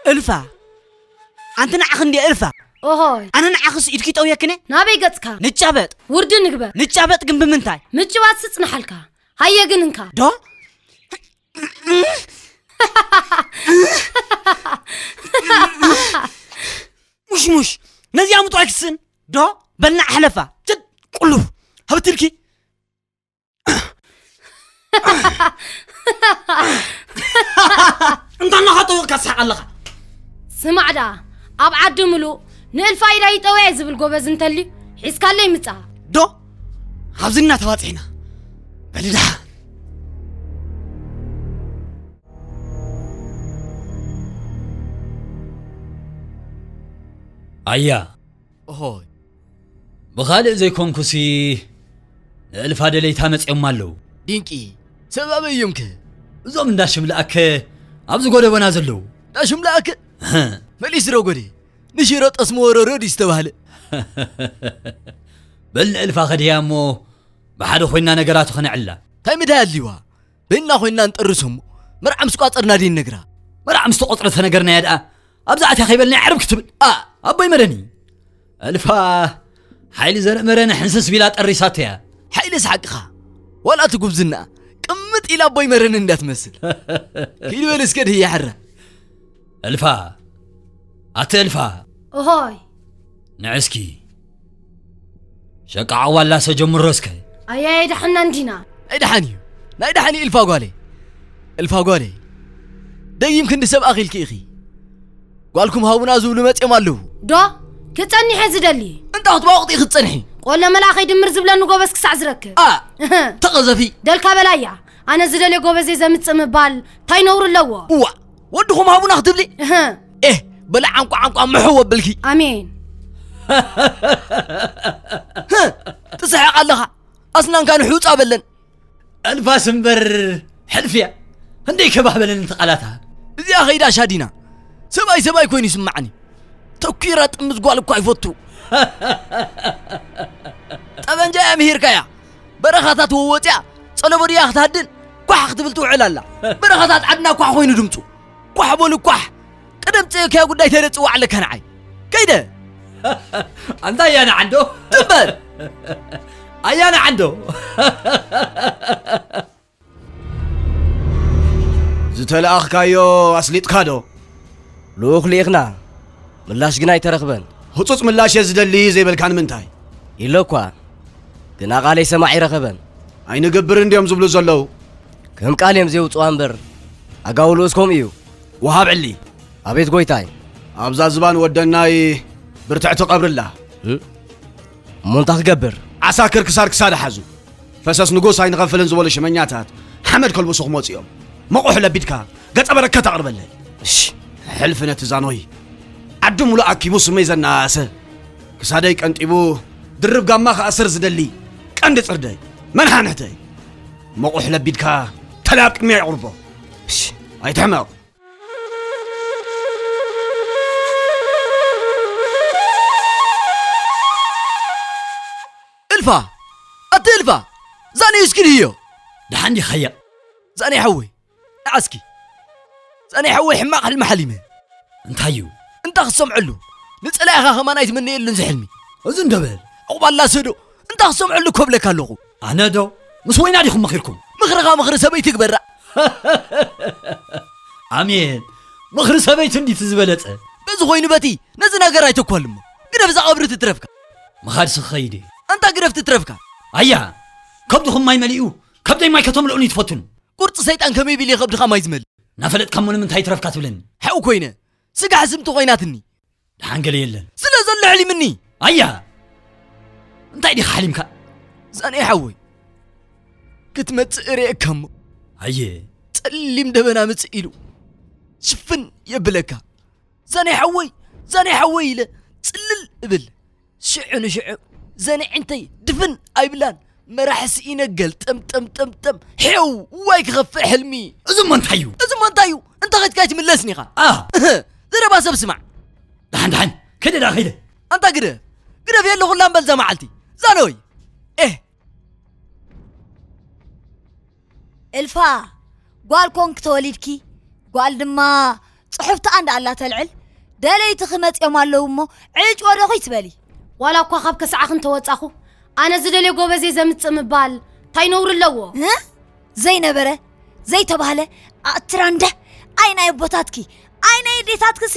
እልፋ፣ ኣንቲ ንዓኺ እንድየ እልፋ። ኦሆይ። ኣነ ንዓኽስ ኢድኪ ጠውየክነ? ናበይ ገጽካ? ንጫበጥ። ውርዲ ንግበር። ንጫበጥ ግን ብምንታይ? ምጭባጥ ስጽንሓልካ። ሃየ ግን እንካ። ዶ? ሙሽ ሙሽ። ነዚኣ ምጡ ኣይክስን። ዶ? በልና ኣሕለፋ። ጭድ ቁሉፍ። ሃብትልኪ። እንታ እናኻ ጠውቕካ ትስሕቕ ኣለኻ። ስማዕ ደኣ፣ ኣብ ዓዲ ምሉእ ንእልፋ ኢዳ ይጠውየ ዝብል ጎበዝ እንተልዩ፣ ሒዝካለይ ምጻእ። ዶ? ኣብዚ እናተባጽሕና። በሊ ደሓን። ኣያ። ኦሆይ። ብኻልእ ዘይኮንኩሲ ንእልፋ ደለይታ መጺኦም ኣለዉ። ዲንቂ፣ ሰብ ኣበይ እዮምከ? እዞም እንዳ ሽምለኣከ ኣብዚ ጎደቦና ዘለዉ። እንዳ ሽምለኣከ? እህ። መሊሱ ዶ ጎዴ? ንሽሮ ጠስሚ ወረሮ ድዩ ዝተባህለ? በል ንእልፋ ከድህያ እሞ ብሓደ ኮይና ነገራቱ ከነዕላ። እንታይ ምድሃይ ኣድልይዋ? በይንና ኮይንና ንጠርሶ እሞ መርዓ ምስ ቋጸርና ድዩ ንነግራ? መርዓ ምስ ተቖጽረ ተነገርናያ ደኣ ኣብዛ ኣትያ ከይበልና ዕርብ ክትብል። ኣ! ኣቦይ መረኒ። እልፋ ሓይሊ ዘርእመረኒ ሕንስስ ቢላ ጠሪሳቶ እያ። ሓይልስ ሓቅኻ። ዋላ እቲ ጉብዝናኣ ቅምጥ ኢላ ኣቦይ መረኒ እንዳትመስል። ኪድ በል እስከ ድህያ ሕራ። እልፋ፣ ኣቲ እልፋ። እሆይ። ንዕስኪ። ሸቃ ዓዋላ ሰ ጀምሮ እስከ። ኣያየ ደሓና እንዲና። ናይ ደሓን እዩ። ናይ ደሓን እዩ እልፋ ጓለይ። እልፋ ጓለይ። ደይም ክንዲ ሰብ ኣኺልኪ ኢኺ። ጓልኩም ሃቡና ዝብሉ መጽዮም ኣለዉ። ዶ? ክጸኒሐ ዝደሊ። እንታ ክትባወቕ ዲኺ ክትጸንሒ? ቆለ መልኣኸይ ድምር ዝብለኒ ጎበዝ ክሳዕ ዝረክብ። ኣ! እህ። ተቐዘፊ። ደልካ በላያ። ኣነ ዝደልዮ ጎበዘይ ዘምጽእ ምባል ታይ ነውሪ ኣለዎ? እዋ! ወድኹም ሃቡና ክትብሊ? እህ። ኤህ! በላ ዓንቋ ዓንቋ ምሕው ኣብልኪ። ኣሜን። ህ! ትስሕቕ ኣለኻ። ኣስናንካ ንሑጻ በለን። ኣልፋስ እምበር ሕልፍያ። ክንደይ ከባህበለኒ እቲ ቃላታ። እዚኣ ኸይዳ ሻዲና። ሰብኣይ ሰብኣይ ኮይኑ ይስምዓኒ። ተኲራ ጥምዝ ጓል እኳ ይፈቱ። ጠበንጃ እያ ምሂርካያ። በረኻታት ወወፅያ ጸለቦ ድያ ክትሃድን ኳሕ ክትብል ትውዕል ኣላ። በረኻታት ዓድና ኳሕ ኮይኑ ድምፁ። ኳሕ በሉ ኳሕ። ቀደም ጸዮካያ ጉዳይ ተደጽዋ ኣለካ ንዓይ። ከይደ። ኣንታ ኣያና ዓንዶ። ትበል። ኣያና ዓንዶ። ዝተለኣኽካዮ ኣስሊጥካ ዶ? ልኡኽ ልኢኽና፣ ምላሽ ግን ኣይተረኽበን። ህጹጽ ምላሽ እየ ዝደሊ ዘይበልካ ንምንታይ? ኢለ እኳ፣ ግና ቃለይ ሰማዒ ኣይረኸበን። ኣይንገብርን ድዮም ዝብሉ ዘለዉ? ከም ቃል እዮም ዘውጽዋ እምበር፣ ኣጋውልኡስ ከምኡ እዩ። ወሃብ ዕሊ። ኣቤት ጎይታይ። ኣብዛ ዝባን ወደናይ ብርትዕቲ ቀብርላ። እም? እሞ እንታይ ክገብር? ዓሳክር ክሳድ ክሳድ ሓዙ። ፈሰስ ንጉስ ኣይንኸፍልን ዝበሉ ሽመኛታት ሓመድ ከልብሱ ክመጹ እዮም። መቑሕ ለቢድካ ገጸ በረከት ኣቕርበለይ። እሺ። ሕልፊ ነቲ ዛኖይ ዓዲ ሙሉእ ኣኪቡ ስመይ ዘናሰ። ክሳደይ ቀንጢቡ ድርብ ጋማ ክኣስር ዝደሊ ቀንዲ ጽርደይ መናሓንሕተይ። መቑሕ ለቢድካ ተለይ ኣብ ቅድሚያ የቕርቦ። እሺ። ኣይትሕመቕ። እልፋ! ኣቲ እልፋ! ዛኔ እስኪ ድዮ? ደሓን ዲኻያ? ዛኔ ሓወይ፣ ንዓ እስኪ። ዛኔ ሓወይ፣ ሕማቕ ሕልሚ ሓሊመ። እንታይ እዩ? እንታ ክትሰምዐሉ፣ ንጸላኢኻ ከማን ኣይትምነየሉን ዝሕልሚ። እዚ እንዶ በል። ዕቑባላ ሰዶ፣ እንታ ክትሰምዐሉ እኮ እብለካ ኣለኹ። ኣነ ዶ? ምስ ወይና ዲኹም መኺርኩም? ምኽርኻ ምኽሪ ሰበይቲ ግበራ። ኣሜን። ምኽሪ ሰበይቲ እንዲቲ ዝበለጸ። በዚ ኮይኑ በቲ፣ ነዚ ነገር ኣይተኳልሞ። ግደፍ እዛ ቀብሪ ትትረፍካ። ምኻድ ስኽኸይድ እየ። ኣንታ ግደፍ ትትረፍካ። ኣያ፣ ከብድኹም ማይ መሊኡ፣ ከብደይ ማይ ከተምልኡኒ ትፈትኑ። ቁርጺ ሰይጣን ከመይ ቢሉ ከብድኻ ማይ ዝመልእ? እናፈለጥካ እሞ ንምንታይ ትረፍካ ትብለኒ? ሓው ኮይነ፣ ስጋ ሕስምቲ ኮይናትኒ። ደሓን ገለ የለን። ስለ ዘሎ ሕሊምኒ። ኣያ! እንታይ ዲኻ ሓሊምካ? ዛኔ ሓወይ፣ ክትመጽእ ርእየካ እሞ። ኣየ! ጸሊም ደበና ምጽእ ኢሉ። ሽፍን የብለካ። ዛኔ ሓወይ፣ ዛኔ ሓወይ ኢለ ጽልል እብል። ሽዑ ንሽዑ ዘንዒንተይ ድፍን ኣይብላን። መራሕሲ ኢነገል ጠም ጠም ጠም ጠም ሄው ዋይ ክኸፍእ ሕልሚ። እዚ እሞ እንታይ እዩ? እዚ እሞ እንታይ እዩ? እንተ ኸድካ ኣይትምለስን ኢኻ። ኣ! እህ፣ ዘረባ ሰብ ስማዕ። ደሓን ደሓን፣ ከይደ ደኣ ከይደ። ኣንታ ግደ፣ ግደፍ የለ ኩላ እምበል እዛ መዓልቲ። ዛኖይ። ኤህ። እልፋ፣ ጓል ኮንክ ተወሊድኪ፣ ጓል ድማ ጽሑፍቲ ኣንዳ ኣላ ተልዕል፣ ደለይቲ ክመጽኦም ኣለዉ እሞ፣ ዕጭ ወደኹ ይትበሊ። ዋላ እኳ ካብ ከስዓኺ እንተወጻኹ፣ ኣነ ዝደልዮ ጎበዜ ዘምጽእ ምባል እንታይ ነውሪ ኣለዎ? እ? ዘይነበረ፣ ዘይተባህለ፣ ኣእትራንደ፣ ኣይ ናይ ኣቦታትኪ፣ ኣይ ናይ ኣዴታትክሲ፣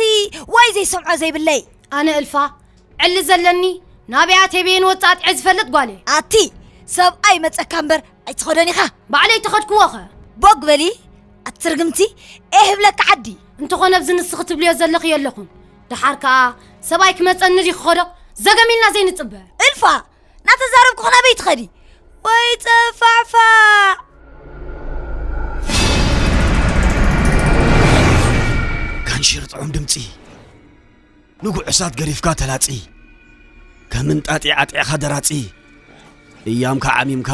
ዋይ ዘይሰምዖ ዘይብለይ። ኣነ እልፋ፣ ዕሊ ዘለኒ፣ ናበይ ኣትየ በየን ወጻእ ኣጥዕየ ዝፈልጥ ጓል እየ። ኣቲ፣ ሰብኣይ መጸካ እምበር ኣይትኸዶን ኢኻ። ባዕለይ ተኸድክዎ ኸ? ቦግ በሊ፣ ኣትርግምቲ፣ ኤህ ብለካ ዓዲ። እንተኾነ ኣብዚ ንስኺ ትብልዮ ዘለኺ የለኹን። ደሓር ከኣ ሰብኣይ ክመጸኒ ድዩ ክኸዶ? ዘገም ኢልና ዘይንጽበ። እልፋ፣ ናተዛረብኩ ናበይ ትኸዲ? ወይ ጸፋዕፋዕ። ጋንሽር ጥዑም ድምጺ፣ ንጉዕሳት ገሪፍካ ተላጺ፣ ከም እንጣጢዕ ኣጢዕኻ ደራጺ፣ እያምካ ዓሚምካ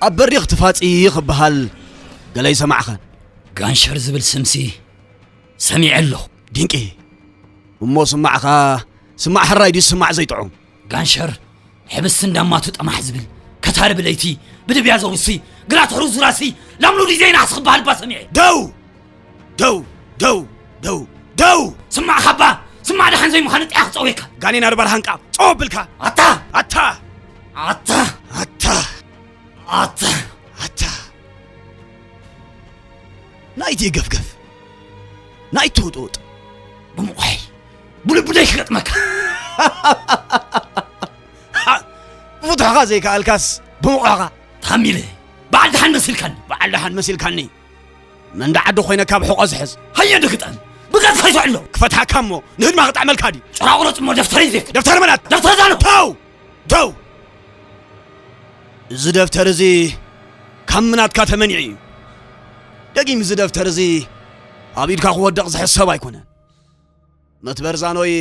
ኣብ በሪኽ ትፋጺ ክበሃል ገለ ይሰማዕኸን። ጋንሸር ዝብል ስምሲ ሰሚዐ ኣለኹ። ድንቂ። እሞ ስማዕኻ ስማዕ ሕራይ ድዩ ስማዕ ዘይጥዑም? ጋንሸር ሕብስቲ እንዳማቱ ጠማሕ ዝብል፣ ከታሪ ብለይቲ ብድብያ ዘውሲ፣ ግራት ሕሩዝ ዙራሲ፣ ላምሉ ዲዘይን ዓስ ክበሃል እባ ሰሚዐ። ደው! ደው! ደው! ደው! ደው! ስማዕ ካባ፣ ስማዕ ደሓን ዘይምዃኑ ጥያ ክጸውየካ። ጋኔን ኣርባር ሃንቃ፣ ጸው ኣብልካ። ኣታ! ኣታ! ኣታ! ኣታ! ኣታ! ኣታ! ናይቲ ገፍገፍ፣ ናይቲ ውጥውጥ። ብምቑሐይ፣ ብልቡደይ ክገጥመካ። ብፍትሕኻ ዘይከኣልካስ፣ ብምቑሕኻ። ታሚለ፣ በዓል ደሓን መሲልካኒ። በዓል ደሓን መሲልካኒ። መንዳ ዓዲ ኮይነ ካብ ሕቖ ዝሕዝ። ሃየ ድግጠም፣ ብገጽካ ይስዕሎ። ክፈትሓካ እሞ፣ ንህድማ ክጥዕመልካ ድዩ? ጭራ ቁረጽ እሞ ደፍተረይ ዜት። ደፍተር መናት? ደፍተር ዛሎ። ተው! ተው! እዚ ደፍተር እዚ ካብ ምናትካ ተመኒዑ እዩ። ደጊም እዚ ደፍተር እዚ ኣብ ኢድካ ክወድቕ ዝሕሰብ ኣይኮነን። መትበር ዛኖይ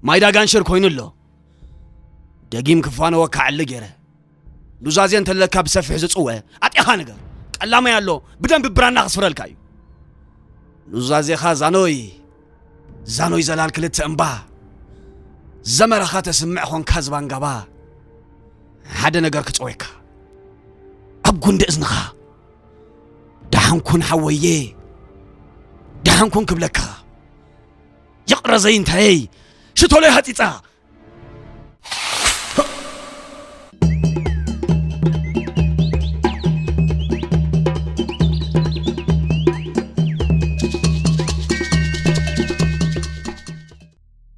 ማይዳ ጋንሽር ኮይኑ ኣሎ። ደጊም ክፋነወካ ዕሊ ገይረ። ኑዛዜ እንተለካ ብሰፊሕ ዝጽወ ኣጤኻ ነገር። ቀላማይ ኣሎ፣ ብደንቢ ብራና ክስፍረልካ እዩ። ኑዛዜኻ ዛኖይ፣ ዛኖይ ዘላል ክልተ እምባ፣ ዘመረኻ ተስምዕ ኾንካ ዝባንጋባ፣ ሓደ ነገር ክጸወየካ። ኣብ ጉንዲ እዝንኻ፣ ደሓንኩን ሓወየ፣ ደሓንኩን ክብለካ። ይቕረ ዘይንታየይ፣ ሽቶለይ ሃጺጻ።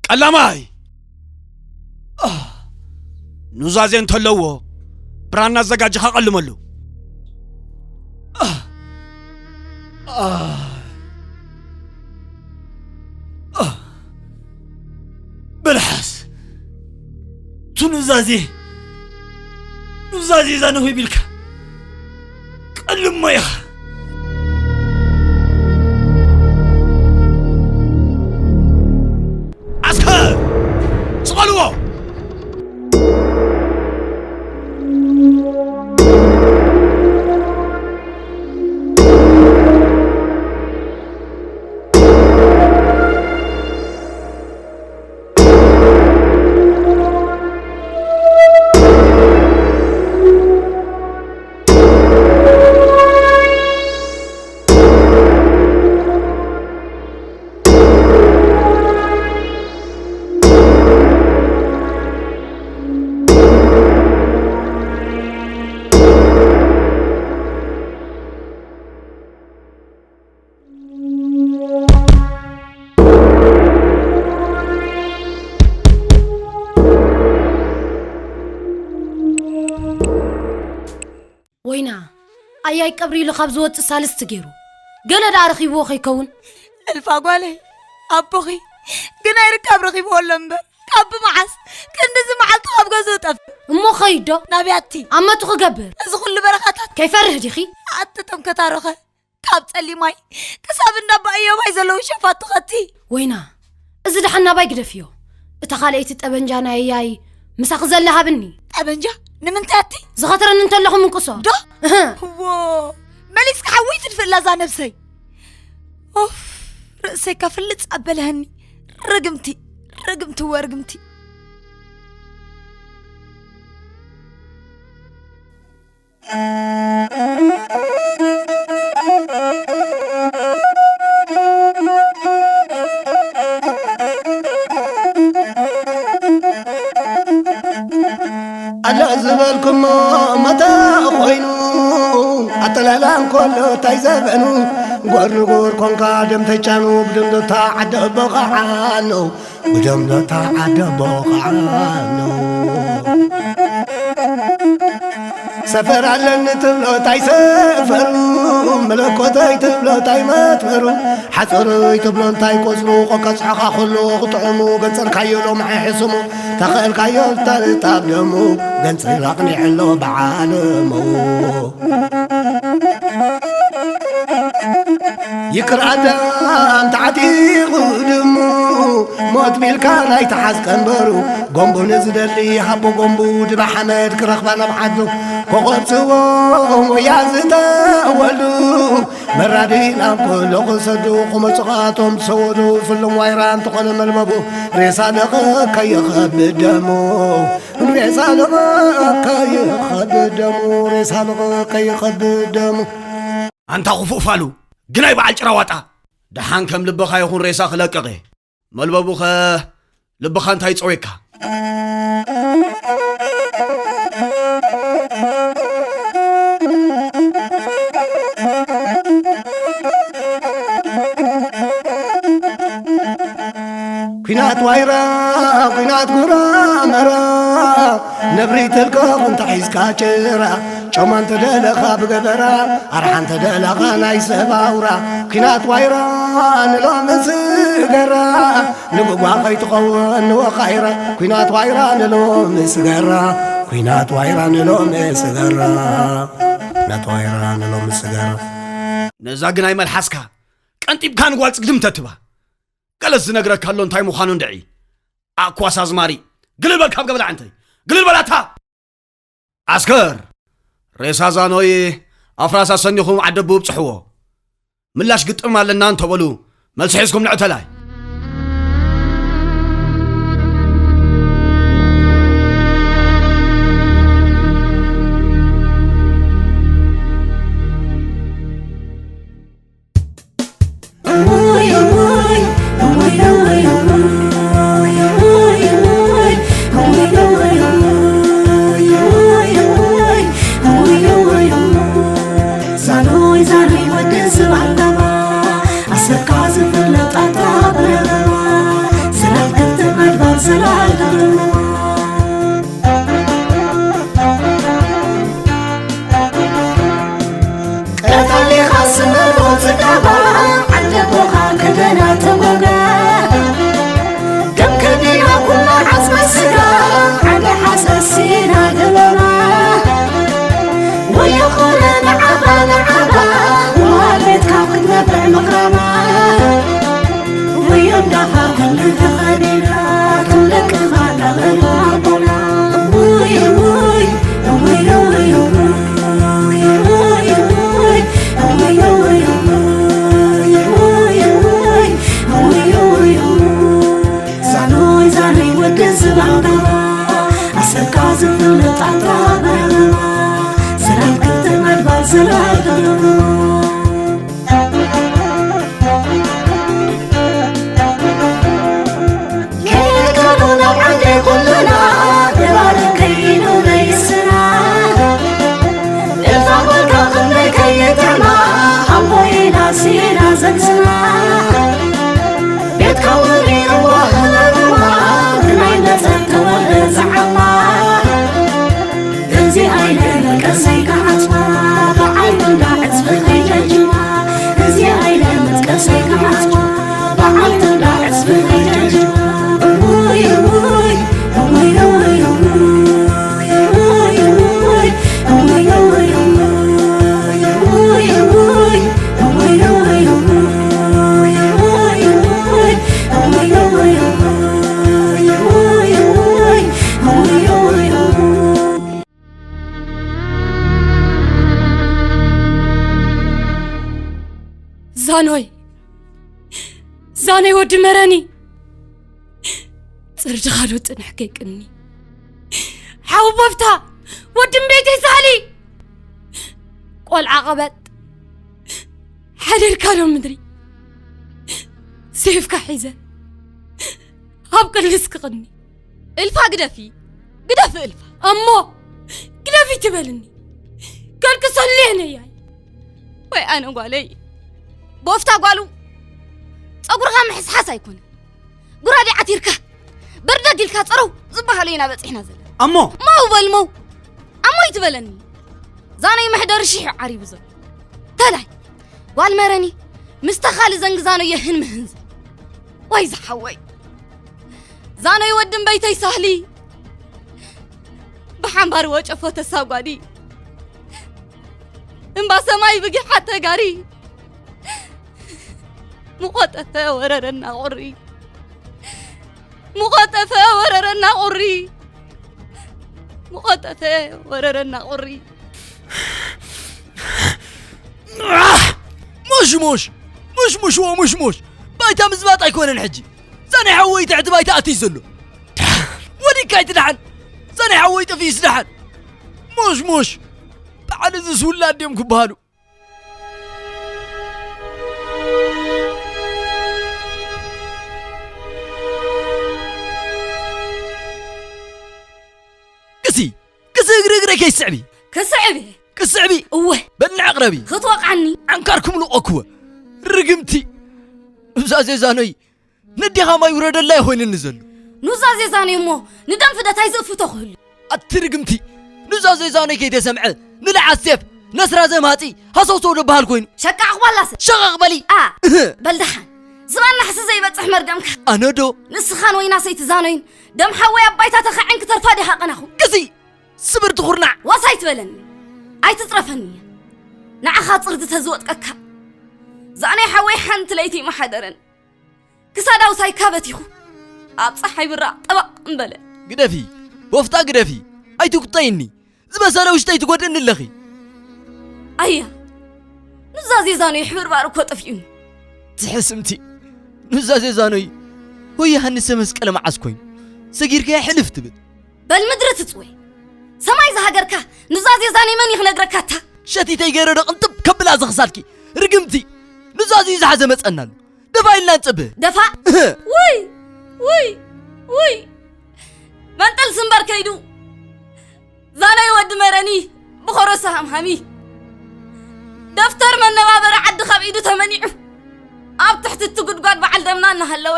ቀላማይ፣ ኑዛዜ እንተለዎ፣ ብራና ኣዘጋጅኻ ቀልመሉ። በልሓስ፣ እቲ ኑዛዜ፣ ኑዛዜ ዛንሆይ ቢልካ ቀልሞ ኢኻ። ኣስከ ስቐልዎ። ወይና፣ ኣያይ ቀብሪ ኢሉ ካብ ዝወጽእ ሳልስቲ ገይሩ። ገለ ደኣ ረኺብዎ ከይከውን? እልፋ ጓለይ፣ ኣቦኺ ግን ኣይርከብ ረኺብዎ ኣሎ እምበር፣ ካብ ብመዓስ ክንድዚ መዓልቲ ካብ ገዝኡ ጠፍእ? እሞ ኸይዶ? ናብያቲ? ኣመቱ ክገብር? እዚ ኩሉ በረኻታት? ከይፈርህ ዲኺ? ኣትጥም ከታሮኸ፣ ካብ ጸሊማይ ክሳብ እንዳ ኣባ እዮባይ ዘለዉ ሸፋቱ ኸቲ። ወይና፣ እዚ ደሓን ናባይ ግደፍዮ። እታ ካልኣይቲ ጠበንጃ ናይ ኣያይ ምሳኺ ዘላ ሃብኒ። ጠበንጃ? ንምንታይ ኣቲ? ዝኸትረኒ እንተለኹ ምንቅሶ። ዶ? እህ። እዎ፣ መሊስካ ሓዊ ትድፍእላ እዛ ነብሰይ። ኡፍ፣ ርእሰይ ከፍልጽ ኣበለህኒ። ርግምቲ፣ ርግምቲ፣ ወርግምቲ። ሰላም ኮሎ ታይ ዘበኑ፣ ጎር ንጎር ኮንካ ደም ተጫኑ፣ ብደም ዶታ ዓደ ኣቦ ከዓ ነው፣ ብደም ዶታ ዓደ ኣቦ ከዓ ነው። ሰፈር ኣለኒ ትብሎ ታይ ሰፈሩ፣ መለኮተይ ትብሎ ታይ መትበሩ፣ ሓፀረይ ትብሎ እንታይ ቆፅሩ፣ ቆቀፅዕኻ ከሎ ክጥዕሙ፣ ገንፀልካዮ ሎም ሕሕስሙ፣ ተኸእልካዮ ታርጣብ ደሙ፣ ገንፅል ኣቕኒዕሎ ብዓለሙ። ይቅር ኣዳም ተዓጢቑ ድሙ፣ ሞት ቢልካ ናይ ተሓዝ ቀንበሩ፣ ጎንቡ ንዝደሊ ሃቦ ጎንቡ፣ ድባ ሓመድ ክረኽባ ናብ ዓዱ፣ ኮኸብ ጽዎ ወያ ዝተወልዱ፣ መራዲ ናብ ኩሎ ክሰዱ፣ ክመጹ ኻቶም ዝሰወዱ፣ ፍልም ዋይራ እንተኾነ መልበቡ፣ ሬሳ ለቐ ከይኸብድ ደሙ፣ ሬሳ ለቐ ከይኸብድ ደሙ፣ ሬሳ ለቐ ከይኸብድ ደሙ። ኣንታ ክፉእ ፋሉ፣ ግናይ በዓል ጭራ ዋጣ፣ ደሓን ከም ልብኻ ይኹን ሬሳ ክለቅቕ እየ። መልበቡኸ ልብኻ እንታይ ይጸውየካ? ኲናት ዋይራ፣ ኲናት ጉራመራ፣ ነብሪ ተልቀቕ እንተ ሒዝካ ጭራ፣ ጮማ እንተ ደለኻ ብገበራ፣ ኣርሓ እንተ ደለኻ ናይ ሰብ ኣውራ። ኲናት ዋይራ ንሎሚ ስገራ፣ ንጉጓ ከይትኸውን ንወኻይራ። ኲናት ዋይራ ንሎሚ ስገራ፣ ኲናት ዋይራ ንሎሚ ስገራ፣ ኲናት ዋይራ ንሎሚ ስገራ። ነዛ ግናይ መልሓስካ ቀንጢብካ ንጓል ጽግድም ተትባ። ገለስ ዝነግረካ ኣሎ እንታይ ምዃኑ እንድዒ። ኣኳስ ኣዝማሪ፣ ግልል በል ካብ ገበላ ዕንተይ፣ ግልል በላታ! ዓስከር፣ ሬሳ ዛኖይ ኣፍራስ ኣሰኒኹም ዓደቡ ብጽሕዎ። ምላሽ ግጥም ኣለና እንተበሉ፣ መልሲ ሒዝኩም ንዕተላይ። ዛኖይ ዛኖይ ወዲ ዝባልዳባ ኣሰርካ ዝፍለጥ ኣታ ብረበባ ዘላል ክልተ ኣድባር ዘላል ክብረበባ ቀታሊኻ ስመሮ ጽጋባ ዓደቦኻ ከደና ተጎጋ ደም ከዲና ኩላ ዓጽመ ስጋ ዓደ ሓሰሲና ገለና ወዮ ኾነ ንዓኻ ንዓኻ ወሃል ቤትካ ክትነብዕ ምኽራማ ወዮ እንዳኻ ኩሉ ተኸዲና ክንለቅኻ እንዳበሉ ኣቦና ውይ ውይ ውይ ውይ ውይ ዛኖይ ዛኖይ ወዲ ዝባንዳባ ኣሰርካ ዝፍለጥ ኣታ በረባ ዘላል ክልተ ኣድባር ዘላል ከረባ ከይከዱ ናብ ዓንዲ ኩልና ደባሪ ከይኑ ነይስና እታ ጓልካ ክንደይ ከይጥዕማ ኣቦይና ሲና ዘግዝና ቤትካ ወሪርዋ ህበርዋ ብናይ መጸን ተወልደ ዝዓማ እዚ ኣይደለ ቀሰይ ክዓጽዋ ብዓይኑ እንዳዕጽፊ ከይጀጅዋ እዚ ኣይደለ ቀሰይ ክዓጽዋ ብዓይኑ እንዳዕጽፊ ከይጀጅዋ እውይ እውይ እውይ እውይ እውይ እውይ እውይ እውይ እውይ እውይ እውይ እውይ እውይ እውይ እውይ ዛኖይ ዛኖይ ወዲ መረኒ ጽርድኻ ዶ ጽንሕ ከይቅኒ ሓው በፍታ ወዲ እምቤተይ ሳሊ ቆልዓ ቀበጥ ሓደርካ ዶ ምድሪ ሴፍካ ሒዘ ኣብ ቅልስ ክቕኒ እልፋ ግደፊ ግደፊ እልፋ እሞ ግደፊ ትበልኒ ከልቅሰሉ እየ ነያይ ኣይ ኣነ ጓለይ፣ ቦፍታ ጓሉ፣ ጸጉርኻ ምሕስሓስ ኣይኮነ፣ ጉራዴ ዓቲርካ በርደግ ኢልካ ጸረው ዝበሃሉ ኢና በጺሕና ዘለና። ኣሞ መው በል መው፣ ኣሞ ይትበለኒ። ዛነይ መሕደሪ ሽሕ ዓሪቡ ዘሎ ተላይ ጓል መረኒ ምስ ተኻሊ ዘንግዛኖ የህን ምህንዝ። ወይ ዝሓወይ፣ ዛነይ ወድም በይተይ ሳህሊ ብሓምባር ወጨፎ ተሳጓዲ እምባ ሰማይ ብጊሓ ተጋሪ። ሙቐጠፈ ወረረና ቁሪ፣ ሙቐጠፈ ወረረና ቁሪ፣ ሙቐጠፈ ወረረና ቁሪ። ሙሽሙሽ፣ ሙሽሙሽ፣ ወሙሽሙሽ። ባይታ ምዝባጥ ኣይኮነን ሕጂ። ዛነይ ሓወይ ትሕቲ ባይታ ኣትዩ ዘሎ። ወዲካ ኣይትድሓን። ዛነይ ሓወይ ጠፊኡስ ድሓን። ሙሽሙሽ። በዓል እዝስ ውላድ ድዮም ክበሃሉ። ቅሲ፣ ቅሲ እግሪ እግሪ ከይስዕቢ። ክስዕብ እየ። ክስዕቢ። እወ። በልዕ ኣቕረቢ። ክትወቕዓኒ። ዓንካርኩም ልቆክወ። ርግምቲ። ኑዛዜ ዛኖይ። ነዴኻ ማይ ውረደላ ይኾይንኒ ዘሎ። ኑዛዜ ዛኖይ እሞ ንደም ፍደታይ ዝእፍቶ ክህሉ። ኣቲ ርግምቲ። ኑዛዜ ዛኖይ ከይተሰምዐ። ንልዓ ሴፍ። ነስራ ዘምሃጺ። ሃሰውሰው ደበሃል ኮይኑ። ሸቃቕ ባላሰ። ሸቐቕ በሊ። ኣ። እህ። በልደሓን። ዝባን ናሕሲ ዘይበጽሕ መርገምካ። ኣነዶ። ንስኻን ወይና ሰይቲ ዛኖይን ደም ሓወይ ኣባይታ ተኻዕን ክተርፋ ዲኻ ቀናኹ። ግዚ። ስብርቲ ኩርናዕ። ዋሳይ ትበለኒ። ኣይትጽረፈኒ። ንዓኻ ጽርዲ ተዝወጥቀካ። ዛኖይ ሓወይ ሓንቲ ለይቲ ይመሓደረን። ክሳዳው ሳይካ በቲኹ ኣብ ጸሓይ ብራቕ ጠባቕ እምበለ። ግደፊ፣ ቦፍታ ግደፊ፣ ኣይትቁጠይኒ። ዝበሰለ ውሽጠይ ትጎድእኒ ኣለኺ። ኣያ፣ ኑዛዜ ዛኖይ ሕብርባር እኮ ጠፊኡኒ። ትሕስምቲ፣ ኑዛዜ ዛኖይ ወይ ዮሃንሰ መስቀለ መዓስ ኮይኑ ሰጊርካያ ሕልፍ ትብል። በል ምድሪ ትጽወ። ሰማይ ዝሃገርካ ኑዛዜ ዛኖይ መን እዩ ክነግረካ እታ? ሸቲተይ ገይረ ዶ ቅንጥብ ከብላ ዝኽሳድኪ ርግምቲ። ኑዛዜ እዩ ዝሓዘ መጸና ኣሎ። ደፋ ኢልና ንጽበ። ደፋ? ውይ ውይ ውይ መንጠል ስምበር ከይዱ ዛናይ ወዲ መረኒ ብኸሮሳ ሃምሃሚ ደፍተር መነባበሪ ዓዲ ካብ ኢዱ ተመኒዑ ኣብ ትሕቲ እቲ ጉድጓድ በዓል ደምና እናሃለወ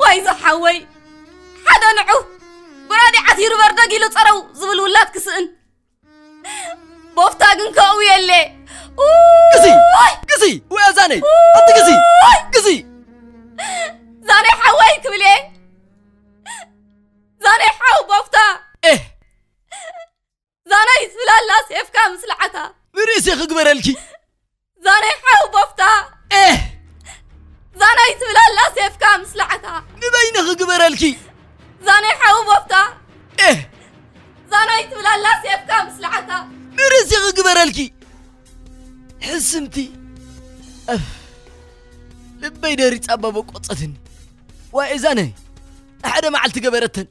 ዋይ ዝሓወይ ሓደ ንዑ ጎራዴ ዓቲሩ በርደግ ኢሉ ጸረው ዝብል ውላድ ክስእን ቦፍታ ግን ከእዊ የለ። ግዚ! ግዚ! ወይ ኣዛነይ! ኣቲ ግዚ! ግዚ! ዛነይ ሓወይ ክብል እየ። ዛነይ ሓው ቦፍታ! ኤህ! ዛነይ ትብላላ ሴፍካ ምስላዕታ! ንርእሲ ክግበረልኪ! ዛነይ ሓው ቦፍታ! ኤህ! ዛነይ ትብላላ ሴፍካ ምስላዕታ! ንበይንኺ ግበረልኪ! ዛነይ ሓው ቦፍታ! ኤህ! ዛናይ ትብላላ ሴፍካ ምስ ለዓልታ። ንርእሲ ክግበረልኪ ሕስምቲ። እፍ፣ ልበይ ደሪጻ ባበቆጸትኒ። ዋይ ዛናይ፣ ንሓደ መዓልቲ ገበረተን።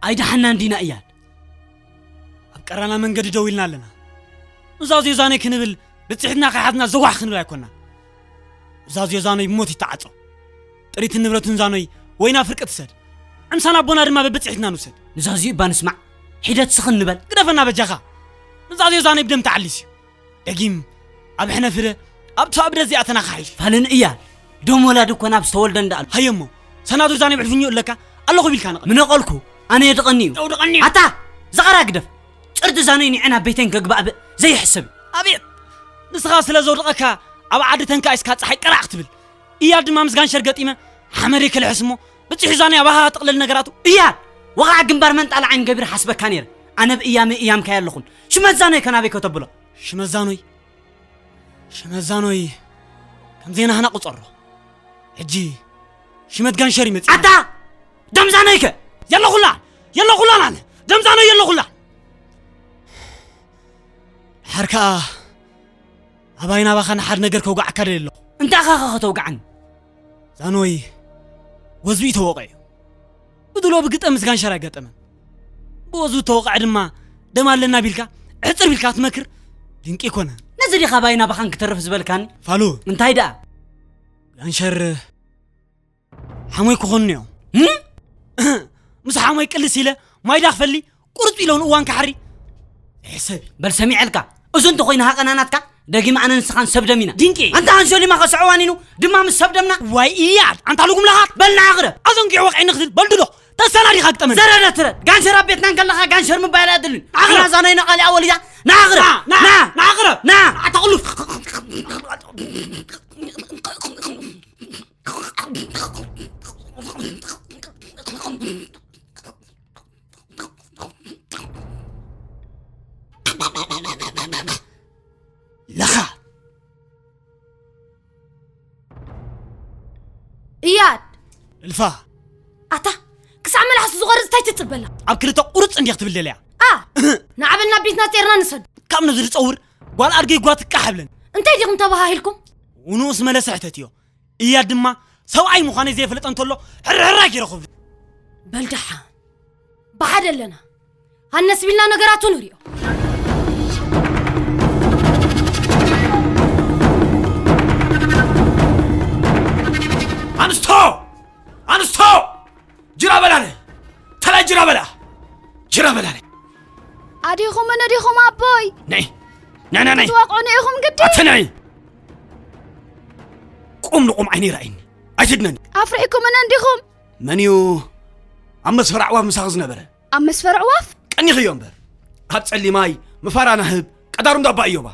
ኣይደሓናን ዲና እያል። ኣብ ቀራና መንገዲ ደው ኢልና ኣለና። ኑዛዜ ዛኖይ ክንብል ብጽሒትና ከይሓዝና ዘዋሕ ክንብል ኣይኮናን። ኑዛዜ ዛኖይ ብሞት ይተዓጾ። ጥሪትን ንብረቱን ዛኖይ ወይ ናብ ፍርቂ ትሰድ። ዕምሳን ኣቦና ድማ በብጽሒትና ንውሰድ። ኑዛዜ እባ ንስማዕ። ሒደት ስኽን ንበል። ግደፈና በጃኻ። ኑዛዜ ዛኖይ ብደም ተዓሊስ እዩ። ደጊም ኣብ ሕነ ፍረ ኣብታ እብደ እዚኣ ተናኻሒሽ። ፋልን እያ። ደም ወላዲ እኮ ናብ ዝተወልደ እንዳኣሉ። ሃየሞ፣ ሰናዱ ዛኔ ብሕልፍኙ ኣለካ ኣለኹ ቢልካ ነቐ። ምነቐልኩ፣ ኣነ የድቐኒ እዩ። የውድቐኒ እዩ። ኣታ፣ ዘቐራ ግደፍ። ጭርዲ ዛኖይ ንዕና ቤተን ከግባእብእ ዘይሕሰብ እዩ። ኣቤት! ንስኻ ስለ ዘውድቐካ ኣብ ዓዲ ተንካ ኢስካ ጸሓይ ቀራዕ ክትብል። እያ ድማ ምስ ጋንሸር ገጢመ ሓመደይ ከልሕስ እሞ ብጽሑ ዛኔ ኣባኻ ጥቕልል ነገራቱ። እያ! ወቓዕ ግንባር መንጣል ዓይን ገቢር ሓስበካ ነይረ። ኣነ ብእያመይ እያምካይ ኣለኹን። ሽመት ዛኖይ ከናበይ ከተብሎ? ሽመት ዛኖይ ሽመት ዛኖይ ከም ዜናህና ቁጸሮ። ሕጂ ሽመት ጋንሸር ይመጽእ። ኣታ! ደም ዛኖይ ከ? የለኹላ! የለኹላን ኣነ! ደም ዛኖይ የለኹላ! ድሓር ከኣ ኣባይ ናባኻ ንሓደ ነገር ከውግዓካ ደልየ ኣለኹ። እንታይ ኢኻ ኸ ከተውግዓኒ? ዛኖይ ወዝቢ ተወቐ እዩ። ብድሎ ብግጠም ምስ ጋንሸር ኣይገጠመን። ብወዝቢ ተወቐዐ ድማ ደም ኣለና ቢልካ፣ ዕጽር ቢልካ ትመክር ድንቂ ይኮነ። ነዚ ዲኻ ባይና ባኻን ክተርፍ ዝበልካኒ? ፋሉ። እንታይ ደኣ? ጋንሸር ሓሞይ ክኾኑ እዮም። ምስ ሓሞይ ቅልስ ኢለ ማይዳ ክፈሊ ቁርጥ ኢለውን እዋን ክሓሪ ሕሰብ። በል ሰሚዐልካ። እዙ እንተኾይኑ ሃቐናናትካ ደጊም ኣነ ንስኻን ሰብ ደም ኢና። ድንቂ። ኣንታ ኣንሶሊማ ከስዐዋን ኢኑ ድማ ምስ ሰብ ደምና። ዋይ እያድ ኣንታ ልጉም ለኻት። በል ንዓቕረ። ኣዞንኪ ወቕዒ ንኽትል በልድሎ ተሰናዲኻ ግጠመኒ። ዘረደ ትረድ። ጋንሸር ኣብ ቤትና እንከለኻ ጋንሸር ምባል ኣድልን። ዓቕረ። ኣኽና ዛናይ ነቓሊ ኣወሊዳ። ንዓቕረ። ና፣ ና፣ ና። ንዓቕረ። ና። ኣታ ቁሉፍ። ለኻ። እያድ። እልፋ። ኣታ ክሳዕ መላሕሱ ዝቖርጽ እንታይ ትጽበላ? ኣብ ክልተ ቁርጽ እንዲያ ክትብል ደልያ። ኣ ንዓበልና ቤትና ጼርና ንሰዱ። ካብ ነዚ ዝጸውር ጓል ኣድገይ ጓ ትቃሕ ብለን። እንታይ ዲኹም ተባሃሂልኩም? ንኡስ መለሰ ሕተት እዮ። እያድ ድማ ሰብኣይ ምዃነይ ዘየፈለጠ እንተሎ ሕርሕራይ ገይረ ክብል። በልደሓ ብሓደ ኣለና። ሃነስ ቢልና ነገራቱ ንሪኦ። ኣንስቶ! ኣንስቶ! ጅራ በላለ! ተላይ ጅራ በላ! ጅራ በላለ! ኣዲኹም ነዲኹም ኣቦይ? ነይ! ነይ ነይ ነይ! ትወቕዑኒ ኢኹም ግዲ? ኣተ ነይ! ቁም ንቁም ዓይኒ ይረኣይኒ። ኣይትድነኒ። ኣፍሪሕኩም እንዲኹም? መን እዩ ኣብ መስፈር ኣዕዋፍ ምሳኺ ዝነበረ? ኣብ መስፈር ኣዕዋፍ? ቀኒኽዮ እምበር። ኣብ ጸሊማይ ምፋራ ናህብ ቀዳሩ እንዳባ እዮባ።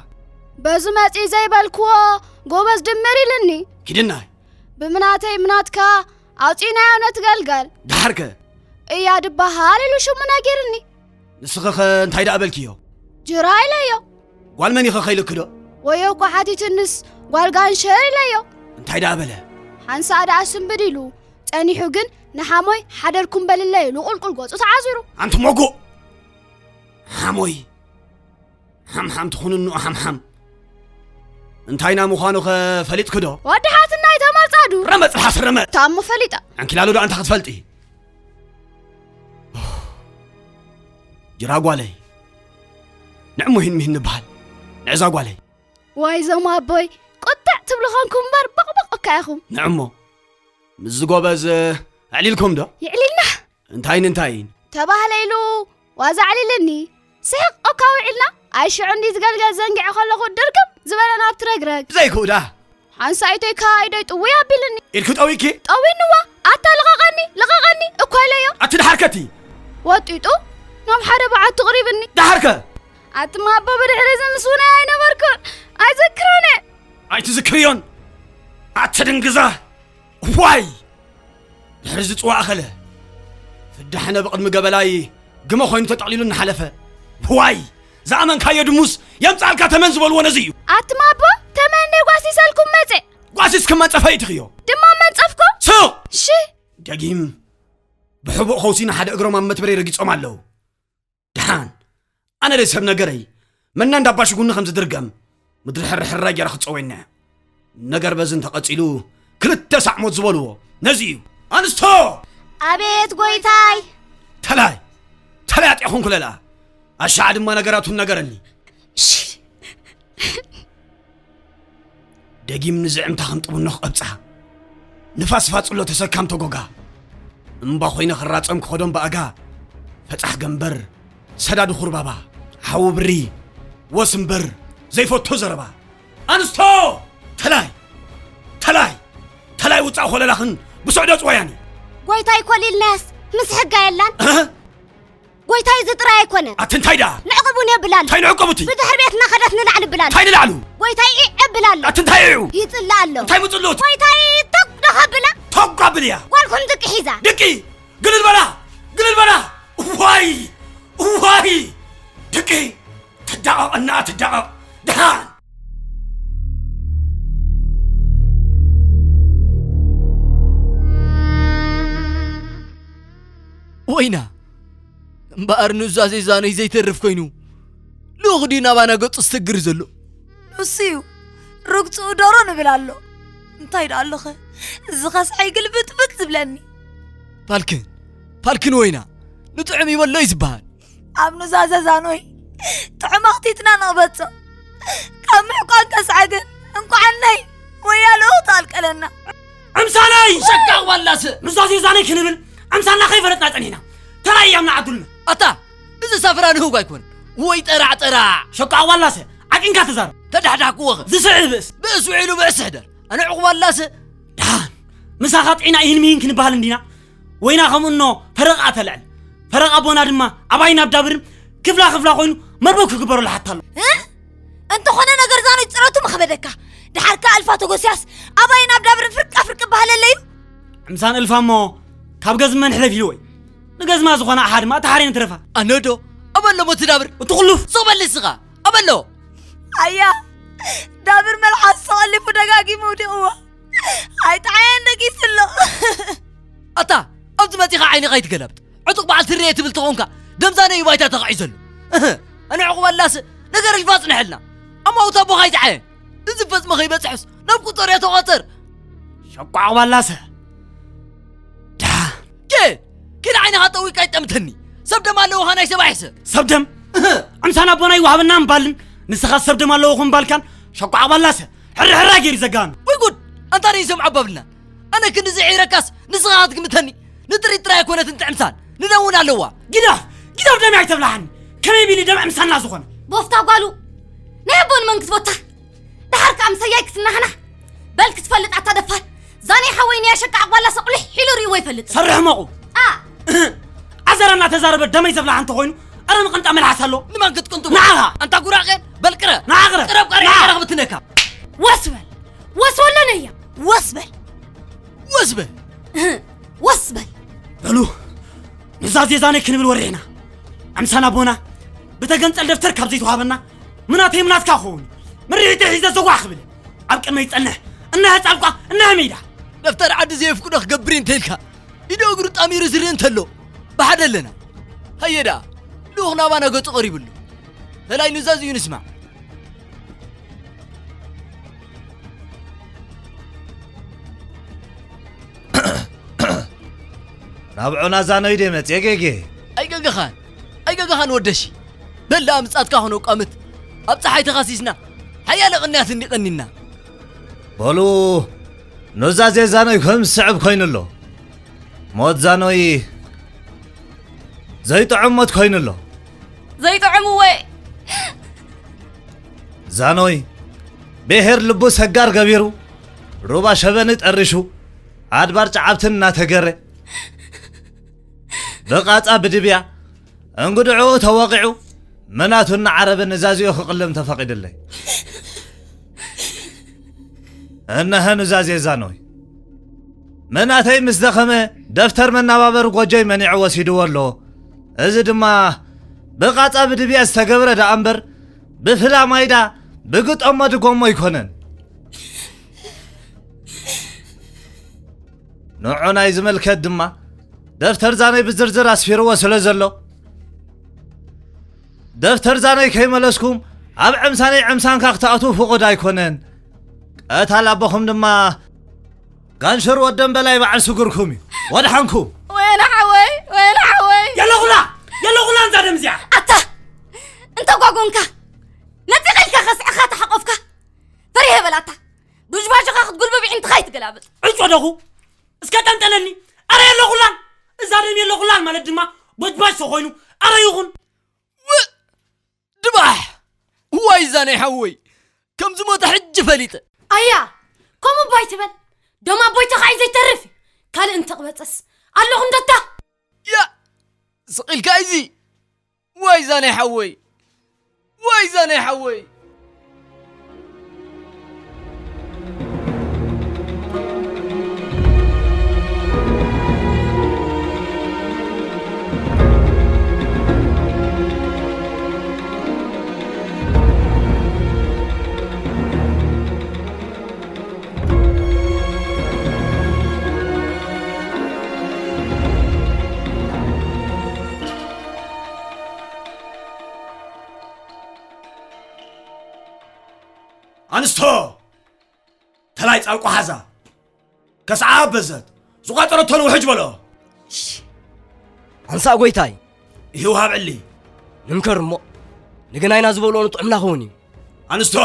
በዚ መጺ ዘይበልክዎ ጎበዝ ድምር ኢልኒ። ኪድናይ። ብምናተይ ምናትካ ኣውጺእናዮ ነቲ ገልገል። ደሓርከ? እያ ድበሃል ኢሉ ሽሙ ነጊርኒ። ንስኺኸ እንታይ ደኣ በልክዮ? ጅራ ኢለዮ። ጓል መን ኢኸ ከይልክዶ? ወዮ እኳ ሓቲትንስ ጓል ጋንሸር ኢለዮ። እንታይ ደኣ በለ? ሓንሳእ ደኣ ስንብድ ኢሉ ጸኒሑ ግን ንሓሞይ ሓደርኩም በልለይ ኢሉ ቁልቁል ገጹ ተዓዚሩ። ኣንቲ ሞጎእ! ሓሞይ! ሓምሓም ትኹንንኡ ሓምሓም። እንታይና ምዃኑኸ ፈሊጥክዶ? ወዲ ሓትናይ ተመርጻዱ። ረመጽ ልሓስ ረመጽ! ታሞ ፈሊጣ። ዕንኪላሉ ዶ ኣንታ ክትፈልጢ? ጅራ ጓለይ። ንዕሞ ሂን ምሂን ንበሃል። ንዕዛ ጓለይ። ዋይ ዞም ኣቦይ፣ ቁጥዕ ትብሉ ኾንኩም እምበር በቕበቕ እካ ኢኹም። ንዕሞ፣ ምስዚ ጎበዝ ኣዕሊልኩም ዶ? ይዕሊልና። እንታይን እንታይን? ተባህለ ኢሉ ዋዛ ኣዕሊልኒ። ስሕቕ እካ ውዒልና። ኣይ ሽዑ እንዲ ዝገልገል ዘንጊዐ ከለኹ ድርግም ዝበለ ናብቲ ረግረግ። ብዘይክኡ ዳ? ሓንሳኢተይ ከኣ ኢደይ ጥውይ ኣቢልኒ። ኢድኪ ጠዊኪ? ጠዊንዋ። ኣታ ልቐቐኒ፣ ልቐቐኒ እኮ ኢለዮ። ኣቲ ደሓርከቲ? ወጢጡ ናብ ሓደ በዓቲ ቅሪብኒ። ደሓርከ? ኣቲ ማቦ ብድሕሪ እዚ ምስ ውናይ ኣይነበርኩን። ኣይዘክሮን እየ። ኣይትዝክርዮን? ኣቲ ድንግዛ። ዋይ! ድሕሪ እዚ ጽዋእ ኣኸለ። ፍዳሕነ ብቕድሚ ገበላይ ግመ ኮይኑ ተጠቕሊሉ እናሓለፈ። ዋይ! ዝኣመንካዮ ድሙስ የምጽኣልካ ተመን ዝበልዎ ነዚ እዩ። ኣቲ ማቦ፣ ተመን ደይ ጓሲሰልኩም መጸ። ጓሲስ ክመጸ ፈይትኽዮ። ድማ መንጸፍኩም? ስቕ! ሺ! ደጊም ብሕቡእ ኸውሲ ንሓደ እግሮም ኣብ መትበረይ ረጊጾም ኣለዉ። ደሓን፣ ኣነ ደይ ሰብ ነገረይ፣ መና እንዳባሽጉኒ ከም ዝድርገም፣ ምድሪ ሕርሕራይ ጌራ ክትጸወየና እያ። ነገር በዚ እንተቐጺሉ፣ ክልተ ሳዕ ሞት ዝበልዎ፣ ነዚ እዩ። ኣንስቶ! ኣቤት ጎይታይ! ተላይ፣ ተላይ ኣጥያኹም ኩለላ። ኣሻዓ ድማ ነገራቱን ነገረኒ። እሺ። ደጊም ንዝዕምታ ከም ጥብኖ ክቐብጻ፣ ንፋስ ፋጽሎ ተሰካም ተጎጋ፣ እምባ ኮይነ ክራጸም ክኸዶ እምበኣጋ፣ ፈጻሕ ገንበር፣ ሰዳዲ ኹርባባ፣ ሓዊ ብሪ፣ ወስ እምበር፣ ዘይፈቶ ዘረባ። ኣንስቶ! ተላይ! ተላይ! ተላይ ውጻእ ኾለላኽን ብስዕዶ ጽወያኒ! ጎይታይ ኮሊልናያስ ምስ ሕጋ የላን? እህ? ጎይታይ፣ እዚ ጥራይ ኣይኮነን። ኣቲ እንታይ ደኣ? ንዕቕቡን የብላን። እንታይ ንዕቅቡቲ? ብድሕሪ ቤትና ከደት ንላዕሊ ብላን። እንታይ ንላዕሉ? ጎይታይ፣ ኢዕ ብላ ኣሎ። ኣቲ እንታይ ኢዑ? ይጽላ ኣሎ። እንታይ ምጽሉት? ጎይታይ፣ ቶግ ዶ ከብላ? ቶግ ኣብልያ። ጓልኩም ድቂ ሒዛ። ድቂ! ግልል በላ! ግልል በላ! ዋይ! ዋይ! ድቂ! ትዳቐቕ እና ትዳቐቕ። ደሓን! ወይና! እምበኣር ኑዛዜ ዛነይ ዘይተርፍ ኮይኑ፣ ልኡኽ ድዩ ናባና ገጹ ዝትግር ዘሎ? ንሱ እዩ። ርግጽኡ ዶሮ ንብል ኣሎ። እንታይ ደኣ ኣለኸ? እዚ ኸስዐይ ግልብጥብጥ ዝብለኒ። ፋልክን፣ ፋልክን ወይና፣ ንጥዑም ይበሎ እዩ ዝበሃል። ኣብ ኑዛዘ ዛኖይ ጥዑም ኣኽቲትና ንቕበጾ። ካብ ምሕቋን ከስዐ ግን እንቋዓናይ ወያ ልኡኽ ተቐልቀለና። ዛነይ! ሸቃቕ ዋላሰ! ኑዛዜ ዛነይ ክንብል ኣምሳልና ከይፈለጥና ጸኒሕና። ተራይ እያምና ዓዱልና። ኣታ፣ እዚ ሳፍራ ንህውግ ኣይኮን። ወይ ጠራዕ ጠራዕ! ሸቃቕ ዋላሰ፣ ዓቂንካ ተዛረብ። ተዳሕዳሕክዎ ኸ? ዝስዕብ ብእስ። ብእስ ውዒሉ ብእስ ሕደር። ኣነ ዕቑብ ዋላሰ። ደሓን፣ ምሳኻ ጥዒና ይህን ምሂን ክንበሃል እንዲና? ወይና ከምኡ እኖ ፈረቓ ተልዕል። ፈረቓ ኣቦና ድማ ኣባይን ኣብ ዳብርን ክፍላ ክፍላ ኮይኑ መርበብ ክግበረሉ ሓታ ኣሎ። እ? እንተኾነ ነገር ዛኖይ ጽረቱ መኸበደካ። ደሓር ከኣ እልፋ ተጎስያስ ኣባይን ኣብ ዳብርን ፍርቃ ፍርቂ በሃለለዩ። ዕምሳን እልፋ እሞ ካብ ገዝመን ሕለፍ ኢልዎ እዩ። ንገዝማ ዝኾነ ኣሓ ድማ እታ ሓሬን ትረፋ። ኣነዶ ኣበሎ ሞ ትዳብር? እቲ ኩሉፍ ዞበል ንስኻ ኣበሎ። ኣያ ዳብር መልሓስ ተቐሊፉ ደጋጊሙ ውዲቕዎ። ኣይጠዓየን ደቂሱ ኣሎ። ኣታ ኣብዚ መጺኻ ዓይንኻ ኣይትገላብጥ። ዕጡቕ በዓል ትርኤ ትብል ተኾንካ ደምዛነ እዩ ባይታ ተኻዒ ዘሎ። እህ፣ ኣነ ዕቑብ ኣላስ ነገር እልፋ ጽንሐልና። ኣማውታ ኣቦኻ ኣይጠዓየን። እዚ ፈጽሞ ከይበጽሕስ ናብ ቁጸር እያ ተቖጸር። ሸቋ ዕቑብ ኣላሰ። ዳ። ኬ፣ ኪድ ዓይንኻ ጠዊቃ ይጠምተኒ። ሰብ ደም ኣለዎ ኻናይ ሰብ ኣይሕሰብ። ሰብ ደም? እህ። ዕምሳን ኣቦና ይወሃበና ምባልን ንስኻ ሰብ ደም ኣለዎ ኹም ባልካን ሸቋ ዕቑብ ኣላሰ። ሕራ ሕራ ገይሩ ዘጋኑ። ወይ ጉድ! ኣንታ ነይ ሰምዖ ኣባብልና። ኣነ ክንዲ ዝዒረካስ ንስኻ ክትግምተኒ። ንጥሪት ጥራይ ኣይኮነትን ትዕምሳን። ንደም እውን ኣለዋ። ጊዳፍ! ጊዳፍ ደም ኣይተብላሓኒ። ከመይ ቢሊ ደም ዕምሳና ዝኾነ? ቦፍታ ጓሉ። ናይ ኣቦን መንግስት ቦታ። ደሓር ከኣ ምሰያይ ክትናሕናሕ። በል ክትፈልጥ ኣታ ደፋር። ዛኔ ሓወይ ንያ ሸቃ ኣባላ ሰቑሊሕ ኢሉ ርእይዎ ይፈልጥ። ሰርሕ መቑ። ኣ። ኣዘራ እናተዛረበ ደመይ ዘብላሕ እንተኾይኑ፣ ኣረ ምቕንጣ መልሓስ ኣሎ። ንማን ክትቅንጥቦ? ንዓኻ። ኣንታ ጉራቄን፣ በል ቅረ። ንዓ ቅረ። ቅረብ ቀሪዐ ንዓ። ገረኽ ብትነካ። ወስ በል። ወስ በል ነያ። ወስ በል። ወስ በል። እህ፣ ወስ በል። በሉ፣ ኑዛዜ ዛኔ ክንብል ወሪሕና። ኣምሳና ኣቦና፣ ብተገንጸል ደፍተር ካብ ዘይተዋሃበና፣ ምናተይ ምናትካ ክኸውን። ምርሒተይ ሒዘ ዘዋሕ ክብል። ኣብ ቅድመይ ይጸንሕ። እነሀ ጻልቋ፣ እነሀ ሜዳ። ደፍተር ዓዲ ዘየፍቅዶ ክገብር እንተ ኢልካ፣ ኢዶ እግሩ ጣሚሩ ዝርኢ እንተሎ፣ ብሓደ ኣለና። ሃየ ደኣ፣ ልኡኽ ናባና ገጹ ቀሪቡ ኣሎ። ተላይ ኑዛዝ እዩ ንስማዕ። ናብ ዑና ዛኖይ ደይ መጽየ ጌጌ። ኣይገገኻን፣ ኣይገገኻን ወደሺ። በል ደኣ ምጻትካ ኾነ ቋምት። ኣብ ጸሓይ ተኻሲስና፣ ሓያለ ቅንያት እንዲ ቀኒና። በሉ፣ ኑዛዜ ዛኖይ ከም ዝስዕብ ኮይኑ ኣሎ። ሞት ዛኖይ ዘይጥዑም ሞት ኮይኑ ኣሎ። ዘይጥዑም እወ። ዛኖይ ብሄር ልቡ ሰጋር ገቢሩ፣ ሩባ ሸበኒ ጠሪሹ፣ ኣድባር ጨዓብትን እናተገረ፣ ብቓጻ ብድብያ እንጉድዕኡ ተወቒዑ፣ መናቱ እናዓረበ ኑዛዜኡ ክቕልም ተፈቒድለይ። እነሀ ኑዛዜ ዛኖይ። መናተይ ምስ ደኸመ፣ ደፍተር መናባበሪ ጎጆይ መኒዑ ወሲድዎ ኣሎ። እዚ ድማ ብቓጻ ብድብያ ዝተገብረ ደኣ እምበር፣ ብፍላ ማይዳ ብግጠሞ ድጎሞ ኣይኮነን። ንዑ ናይ ዝምልከት ድማ፣ ደፍተር ዛነይ ብዝርዝር ኣስፊርዎ ስለ ዘሎ፣ ደፍተር ዛነይ ከይመለስኩም፣ ኣብ ዕምሳነይ ዕምሳንካ ክትኣትዉ ፍቑድ ኣይኮነን። ቀታል ኣቦኹም ድማ ጋንሽር ወደም በላይ በዓል ስጉርኩም እዩ። ወድሓንኩም። ወይነ ሓወይ፣ ወይነ ሓወይ። የለኹላ፣ የለኹላ እንዛ ደም እዚኣ። ኣታ፣ እንተ ጓጎንካ፣ ነጺቐ ኢልካ ከስዕኻ ተሓቆፍካ፣ ፈሪሀ በላታ። ዱጅባጅኻ ክትጉልብብ ዒንትኻ ይትገላብጥ። ዕጮ ደኹ፣ እስከ ጠንጠነኒ። ኣረ የለኹላን። እዛ ደም የለኹላን ማለት ድማ ቦጅባጅ ተኾይኑ፣ ኣረ ይኹን። ው-፣ ድባሕ! ዋይ ዛነይ ሓወይ፣ ከም ዝሞተ ሕጂ ፈሊጠ። ኣያ፣ ከምኡ እባ ኣይትበል። ደም ኣቦይ ተኻዒ ዘይተርፍ እዩ። ካልእ እንተቕበጸስ ኣለኹ እንደታ። ያ፣ ስቕ ኢልካ እዚ። ዋይ ዛነይ ሓወይ፣ ዋይ ዛነይ ሓወይ። ኣንስቶ! ተላይ ጻልቆ ሓዛ። ከስዓ በዘት። ዝቋጸረቶ ንውሕጅ በሎ። እሺ። ኣንሳእ ጎይታይ። ይህ ውሃብ ዕሊ። ንምከር እሞ፣ ንግናይና ዝበልኦ ንጥዑምና ክውን እዩ። ኣንስቶ!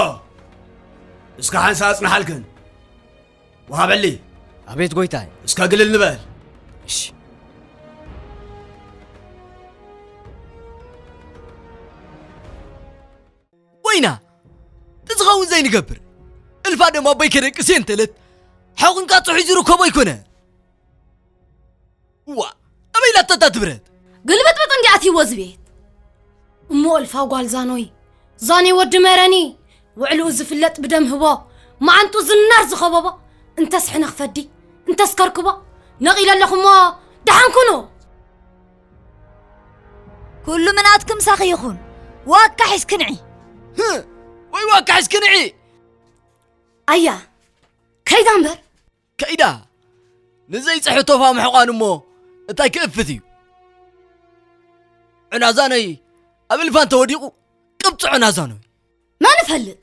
እስከ ሓንሳእ ኣጽንሓልክን። ውሃብ ዕሊ። ኣቤት ጎይታይ። እስከ ግልል ንበል። እሺ። ወይና፣ እቲ ዝኸውን ዘይንገብር። እልፋ ደም ኣቦይ ከደቅስ እየ እንተለት፣ ሓቑንካ ጽሑ ዝርከቦ ኣይኮነ። ዋ፣ ኣበይ ላተታ ትብረት? ግልብጥብጥ እንዲኣ ኣትይዎ እዚ ቤት። እሞ እልፋ ጓል ዛኖይ፣ ዛኔ ወዲ መረኒ፣ ውዕልኡ ዝፍለጥ ብደም ህቦ፣ መዓንጡ ዝናር ዝኸበቦ፣ እንተስ ሕነ ክፈዲ፣ እንተስ ከርክቦ፣ ነቒለ ኣለኹ እሞ ደሓን ኩኑ። ኩሉ ምናትኩም ሳኺ ይኹን። ዋካ ሒዝኪ ንዒ። ህእ፣ ወይ ዋካ ሒዝኪ ንዒ። ኣያ፣ ከይዳ እምበር። ከይዳ። ንዘይጽሕቶ ፋ ምሕቋን እሞ እንታይ ክእፍት እዩ? ዕናዛነይ ኣብ እልፋ እንተወዲቑ፣ ቅብጽ ዕናዛኖይ። መን ይፈልጥ?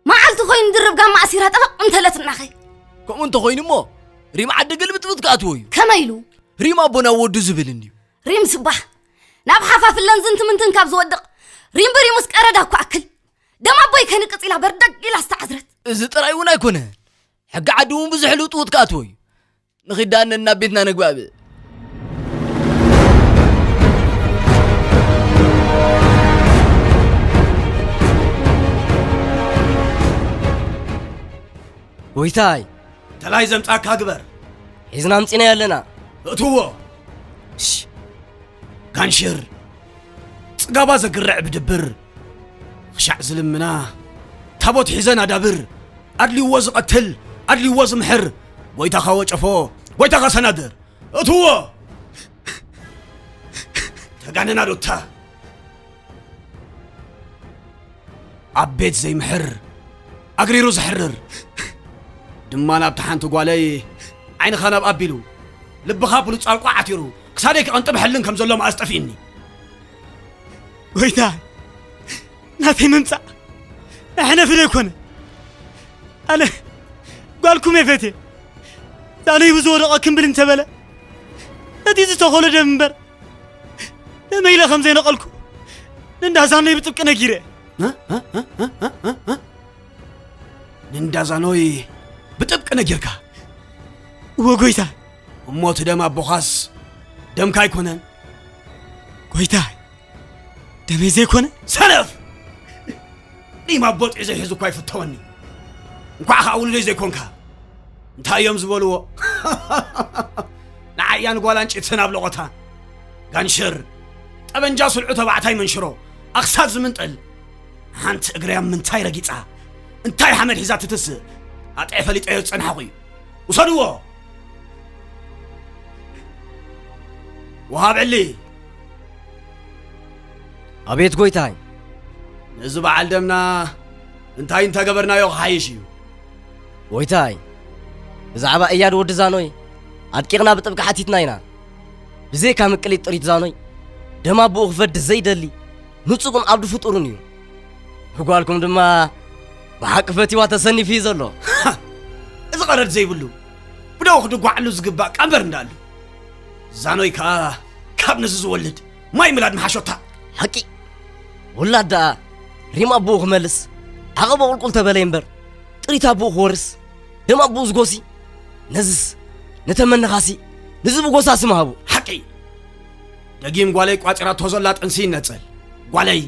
መዓልቲ ኮይኑ ድርብ ጋማ ኣሲራ ጠበቕ እንተለትናኸ? ከምኡ እንተኾይኑ እሞ፣ ሪም ዓዲ ግልብጥብጥ ክኣትዎ እዩ። ከመይ ኢሉ? ሪም ኣቦ ናብ ወዱ ዝብል እንድዩ። ሪም ስባሕ። ናብ ሓፋፍለን ዝንትምንትን ካብ ዝወድቕ፣ ሪም ብሪሙስ ቀረዳ እኳ ኣክል። ደም ኣቦይ ከንቅጽ ኢላ በርደግ ኢላ ዝተዓዝረት። እዚ ጥራይ እውን ኣይኮነ። ሕጊ ዓዲ እውን ብዙሕ ልውጥውጥ ክኣትዎ እዩ። ንኺድ ደኣ ናብ ቤትና ነግባብእ። ጎይታይ። ተላይ ዘምጻካ ግበር። ሒዝና ኣምጺናዮ ኣለና። እትዎ። እሺ። ጋንሽር። ጽጋባ ዘግርዕ ብድብር። ክሻዕ ዝልምና። ታቦት ሒዘን ኣዳብር። ኣድልዎ ዝቐትል፣ ኣድልዎ ዝምሕር። ጎይታኻ ወጨፎ፣ ጎይታኻ ሰናድር። እትዎ። ተጋነና ዶታ። ኣብ ቤት ዘይምሕር፣ ኣግሪሩ ዘሕርር። ድማ ናብታ ሓንቲ ጓለይ ዓይንኻ ናብ ኣቢሉ፣ ልብኻ ብሉጻል ቋዕ ዓቲሩ፣ ክሳደይ ክቐንጥብ ሕልን ከም ዘሎ መኣዝ ጠፊእኒ። ጎይታይ፣ ናተይ ምምጻእ ኣሕነፊ ዶ ኣይኮነ? ኣነ ጓልኩም እየ ፈትየ። ዛነይ ብዝወደቐ ክምብል እንተበለ፣ እቲ ዝተኾሎ ደም እምበር፣ ደመይ ኢለ ከም ዘይነቐልኩ ንእንዳ ዛኖይ ብጥብቂ ነጊረ። እ? እ? እ? እ? እ? እ? እ? ንእንዳ ዛኖይ ብጥብቂ ነጊርካ? እወ ጎይታ። እሞ እቲ ደም ኣቦኻስ ደምካ ኣይኮነን? ጎይታ፣ ደመይ ዘይኮነ? ሰነፍ! ሪም ኣቦ ጢዕ ዘይሕዝ እኳ ይፍተወኒ። እንኳዕ ኸዓ ውሉደይ ዘይኮንካ። እንታይ እዮም ዝበልዎ? ንዓያ ንጓላ እንጨይትሰን ኣብ ለቖታ። ጋንሽር፣ ጠበንጃ ስልዑ ተባዕታይ መንሽሮ፣ ኣኽሳድ ዝምንጥል። ሓንቲ እግረይ ኣብ ምንታይ ረጊጻ፣ እንታይ ሓመድ ሒዛ ትትስእ፣ ኣጥዐ ፈሊጠዮ ዝጸንሓኹ እዩ። ውሰድዎ! ወሃብ ዕሊ! ኣቤት ጎይታይ። ነዚ በዓል ደምና እንታይ እንተገበርናዮ ክሓይሽ እዩ? ጎይታይ፣ ብዛዕባ እያድ ወዲ ዛኖይ ኣድቂቕና ብጥብቂ ሓቲትና ኢና። ብዘይካ ምቅሊት ጥሪት ዛኖይ፣ ደም ኣቦኡ ክፈዲ ዘይደሊ ንጹግን ኣብዱ ፍጡርን እዩ። ጓልኩም ድማ ብሓቂ ፈቲዋ ተሰኒፉ እዩ ዘሎ። እዚ ቀረድ ዘይብሉ፣ ብደው ክድጓዓሉ ዝግባእ ቀንበር እንዳሉ። ዛኖይ ከኣ ካብ ነዚ ዝወልድ ማይ ምላድ መሓሾታ። ሓቂ። ውላድ ደኣ ሪም ኣቦኡ ክመልስ፣ ዓቐቦ ቁልቁል ተበለ እምበር፣ ጥሪት ኣቦኡ ክወርስ፣ ደም ኣቦኡ ዝጎሲ፣ ነዝስ፣ ንተመነኻሲ፣ ንዚ ብጎሳ ስም ሃቡ። ሓቂ። ደጊም ጓለይ ቋጺራቶ ዘላ ጥንሲ ይነጸል። ጓለይ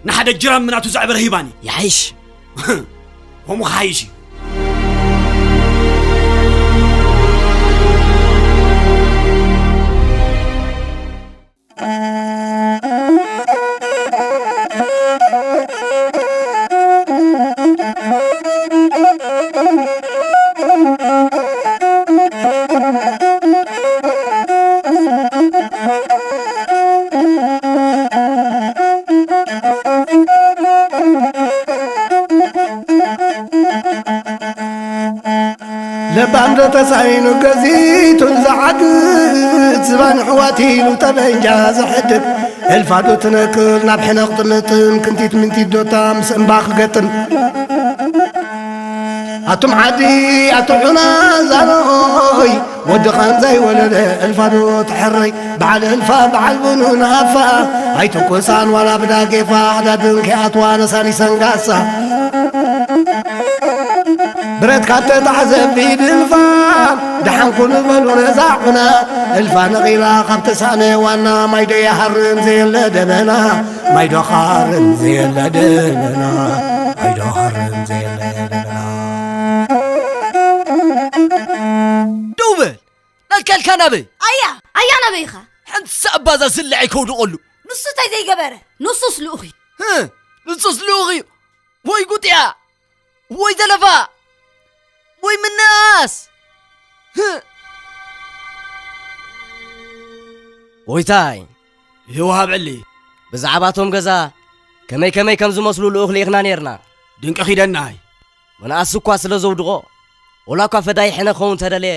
ንሓደ ጅራም ምናቱ ዘዕበረ ሂባኒ። ይሓይሽ። ከምኡ ክሓይሽ እዩ። ለባም ዶ ተሳኢኑ ገዚቱን ዝዓግት፣ ዝባን ኣሕዋት ኢሉ ጠበንጃ ዝሕድግ፣ እልፋ ዶ ትነቅል ናብ ሕነቕ ጥምጥም፣ ክንቲት ምንቲት ዶታ ምስ እምባ ክገጥም። ኣቱም ዓዲ ኣቱሑና ዛኖይ፣ ወዲ ኻን ዘይወለደ እልፋ ዶ ትሕረይ፣ በዓል እልፋ በዓል ቡኑ ንሃፋ፣ ኣይትኮሳን ዋላ ብዳጌፋ፣ ኣዳድን ከይኣትዋ ነሳኒ ሰንጋሳ። ብረት ካብ ተታሕዘ ቢድ እልፋ፣ ደሓን ኩኑ በሉ ነዛ ዑና። እልፋ ነቒላ ካብ ተሳእነ ዋና፣ ማይ ዶ ይሃርም ዘየለ ደበና፣ ማይ ዶ ይሃርም ዘየለ ደበና፣ ማይ ዶ ይሃርም ዘየለ ደበና። ደው በል! ናትካ ኢልካ ናበይ? ኣያ! ኣያ ናበይ ኢኻ? ሓንቲ ሰኣባዛ ስልዐይ ከውድቐሉ። ንሱ እንታይ ዘይገበረ? ንሱስ ልኡኽ እዩ። ህ! ንሱስ ልኡኽ እዩ። ወይ ጉጥያ! ወይ ዘለፋ! ወይ ምንኣስ! ህ! ጎይታይ፣ ይህ ወሃብ ዕሊ። ብዛዕባ እቶም ገዛ ከመይ ከመይ ከም ዝመስሉ ልኡኽ ልኢኽና ነይርና። ድንቂ ኺደናይ። ምንኣስ እኳ ስለ ዘውድቖ፣ ወላ እኳ ፈዳይ ሕነ ክኸውን ተደልየ፣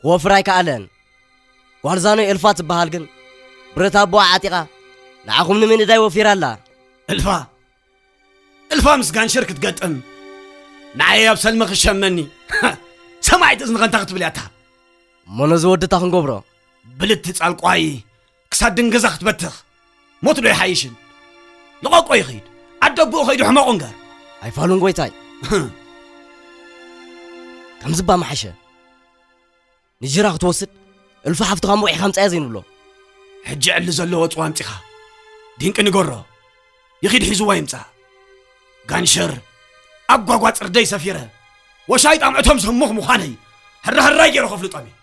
ክወፍር ኣይከኣለን። ጓል ዛኖ ኤልፋ ትበሃል ግን፣ ብረት ኣቦኣ ዓጢቓ፣ ንዓኹም ንምንዳይ ወፊራ ኣላ። እልፋ፣ እልፋ ምስ ጋንሸር ክትገጥም፣ ንዓይ ኣብ ሰልሚ ክሸመኒ። ሰማዒት እዝኒ ኸንታ ክትብል እያ እታ። እሞ ነዚ ወዲ እታ ክንገብሮ? ብልቲ ጻልቋይ ክሳድ ድንገዛ ክትበትኽ፣ ሞት ዶ ይሓይሽን? ንቐቆ ይኸይድ፣ ዓዲ ኣቦኡ ኸይዱ ሕመቑ እንገር። ኣይፋሉን ጎይታይ። ከምዚ እባ ምሓሸ። ንጅራ ክትወስድ፣ እልፋ ሓፍትኻ እሞ ኢኻ ምጻያ ዘይንብሎ። ሕጂ ዕሊ ዘለዎ ጽዋ ኣምጺኻ። ድንቂ ንገሮ። ይኺድ ሒዝዋ ይምጻእ። ጋንሸር፣ ኣብ ጓጓ ጽርደይ ሰፊረ። ወሻይ ጣምዕቶም ሰሙኽ ምዃነይ። ሕራሕራይ ገይረ ከፍልጦም እየ።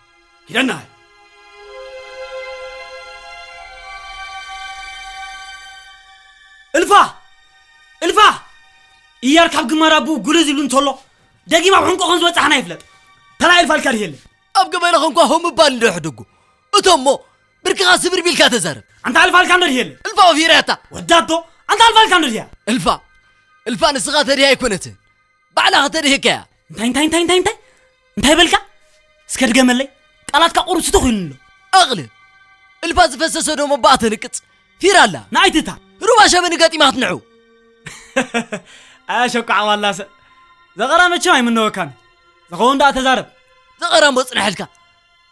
ኪደና። እልፋ! እልፋ! እያር ካብ ግማድ ኣቦኡ ጉልዝ ኢሉ እንተሎ፣ ደጊም ኣብ ሕንቆ ከም ዝበጻሕና ይፍለጥ። ተላ እልፋ ኢልካ ድየለ? ኣብ ገበና ኾንኳ ሆም ምባል እንዶ የሕድጉ። እቶ እሞ ብርክኻ ስብር ቢልካ ተዛረብ። ኣንታ እልፋ ኢልካ እንዶ ድየለ? እልፋ ወፊራታ። ወዳቶ፣ ኣንታ እልፋ ኢልካ እንዶ ድያ? እልፋ፣ እልፋ ንስኻ ተድያ ኣይኮነትን። ባዕላ ከተድህካ እያ። እንታይ፣ እንታይ፣ እንታይ፣ እንታይ፣ እንታይ? እንታይ በልካ? እስከ ድገመለይ። ቃላትካ ቁሩብ ስቱኽ ኢሉኒ ኣሎ። ኣቕልል። እልፋ ዝፈሰሰ ደም ኣቦኣ ተንቅጽ። ፊራ ኣላ። ንኣይትታ። ሩባ ሸበኒ ገጢማ ክትንዑ። ኣያ ሸኳዕ ዋላሰ። ዘቐራ መቸም ኣይምነወካን። ዝኸውን ደኣ ተዛረብ። ዘቐራ እሞ ጽንሐልካ።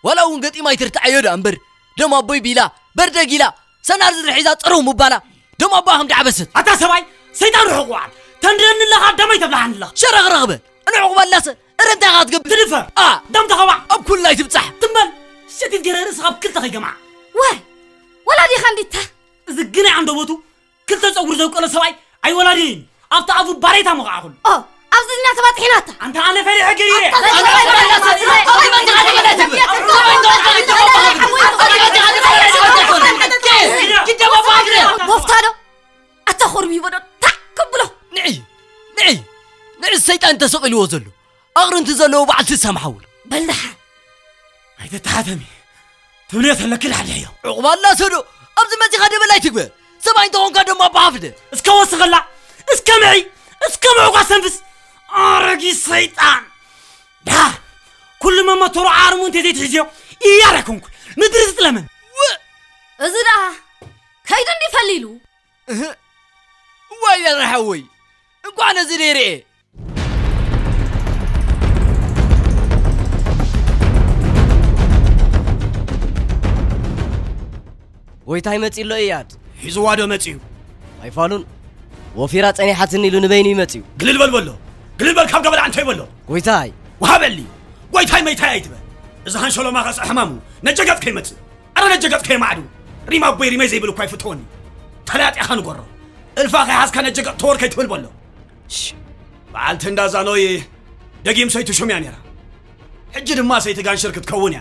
ዋላ እውን ገጢማ ኣይትርትዓዮ ደኣ እምበር፣ ደም ኣቦይ ቢላ፣ በርደግ ኢላ፣ ሰናር ዝድሪ ሒዛ ጸረው ምባላ፣ ደም ኣቦኣ ከም ደዓበሰት። ኣታ ሰብኣይ፣ ሰይጣን ርሑቕ ውዓል። ተንድረኒ ኣለኻ፣ ደመይ ተብልሓኒ ኣለኻ። ሸረኽረኽ በል። ኣነ ዕቑባ ኣላሰ፣ እረ እንታይ ኢኻ ትገብር? ትድፈር። ኣ! ደም ተኸባዕ። ኣብ ኩሉ ኣይትብጻሕ። ትም በል። ሸቲት ገይረ ርእስኻ ኣብ ክልተ ከይገምዓ። ዋይ! ወላዲኻ እንዲታ። እዚ ግናይ ኣንደበቱ ክልተ ጸጉሪ ዘብቀሎ ሰብኣይ ኣይወላድን እዩ። ኣብቲ ኣፉ ባሬታ ምኽዓ ኩሉ። ኦ፣ ኣብዚ ድና ተባጽሒናታ። ኣንታ ኣነ ፈሪሐ ገሪረ። ኣታ ዘይትበል፣ ኣታ ዘይትበል፣ ኣታ ዘይትበል፣ ጎፍታ ዶ? ኣታ ኾርቢቦ ዶ? ታዕ ከብሎ። ንዒ፣ ንዒ፣ ንዒ ሰይጣን ተሰቒልዎ ዘሎ። ኣቕርንቲ ዘለዎ በዓል ትሰምሓውር። በል ደሓን። ኣይትተሓተሚ። ትብልዮ ተለኪ ዳሕድሕዮ። ዕቑባ ኣላሰዶ፣ ኣብዚ መጺኻ ደበል ኣይትግበር። ሰብኣይ እንተኾንካ ደሞ ኣቦኻ ፍደ። እስከ ወስኸላ፣ እስከ ምዒ፣ እስከ ምዕጓ ሰንፍስ። ኣረጊት ሰይጣን። ድሓር፣ ኩሉ መመተሩ ዓርሙ እንተ ዘይትሕዝዮ፣ እያር ኣይኮንኩ። ምድሪ ዝጥለመን። ውእ! እዚ ደኣ ከይዱ እንዲ ፈሊሉ። እህ። ዋይ፣ ኣነ ሓወይ፣ እንኳዕ ነዚ ደይርኤ። ጎይታይ መጺኡ ኣሎ እያድ። ሒዝዋ ዶ መጺኡ? ኣይፋሉን። ወፊራ ጸኒሓትኒ ኢሉ ንበይኑ እዩ መጺኡ። ግልል በል በሎ። ግልል በል ካብ ገበል ዓንተይ በሎ። ጎይታይ። ወሃበሊ። ጎይታይ መይታይ ኣይትበል። እዚ ሃንሸሎማ ከስዐ ሕማሙ ነጀጋጽ ከይመጽእ። ኣረ ነጀጋጽ ከየማዕዱ። ሪም ኣቦይ ሪመይ ዘይብል እኳ ይፍተወኒ። ተላጢኻ ንገሮ። እልፋ ከይሓዝካ ነጀጋጽ ተወር ከይትብል በሎ። እሺ። በዓልቲ እንዳ ዛኖይ ደጊም ሰይቲ ሹም እያ ነይራ። ሕጂ ድማ ሰይቲ ጋንሽር ክትከውን እያ።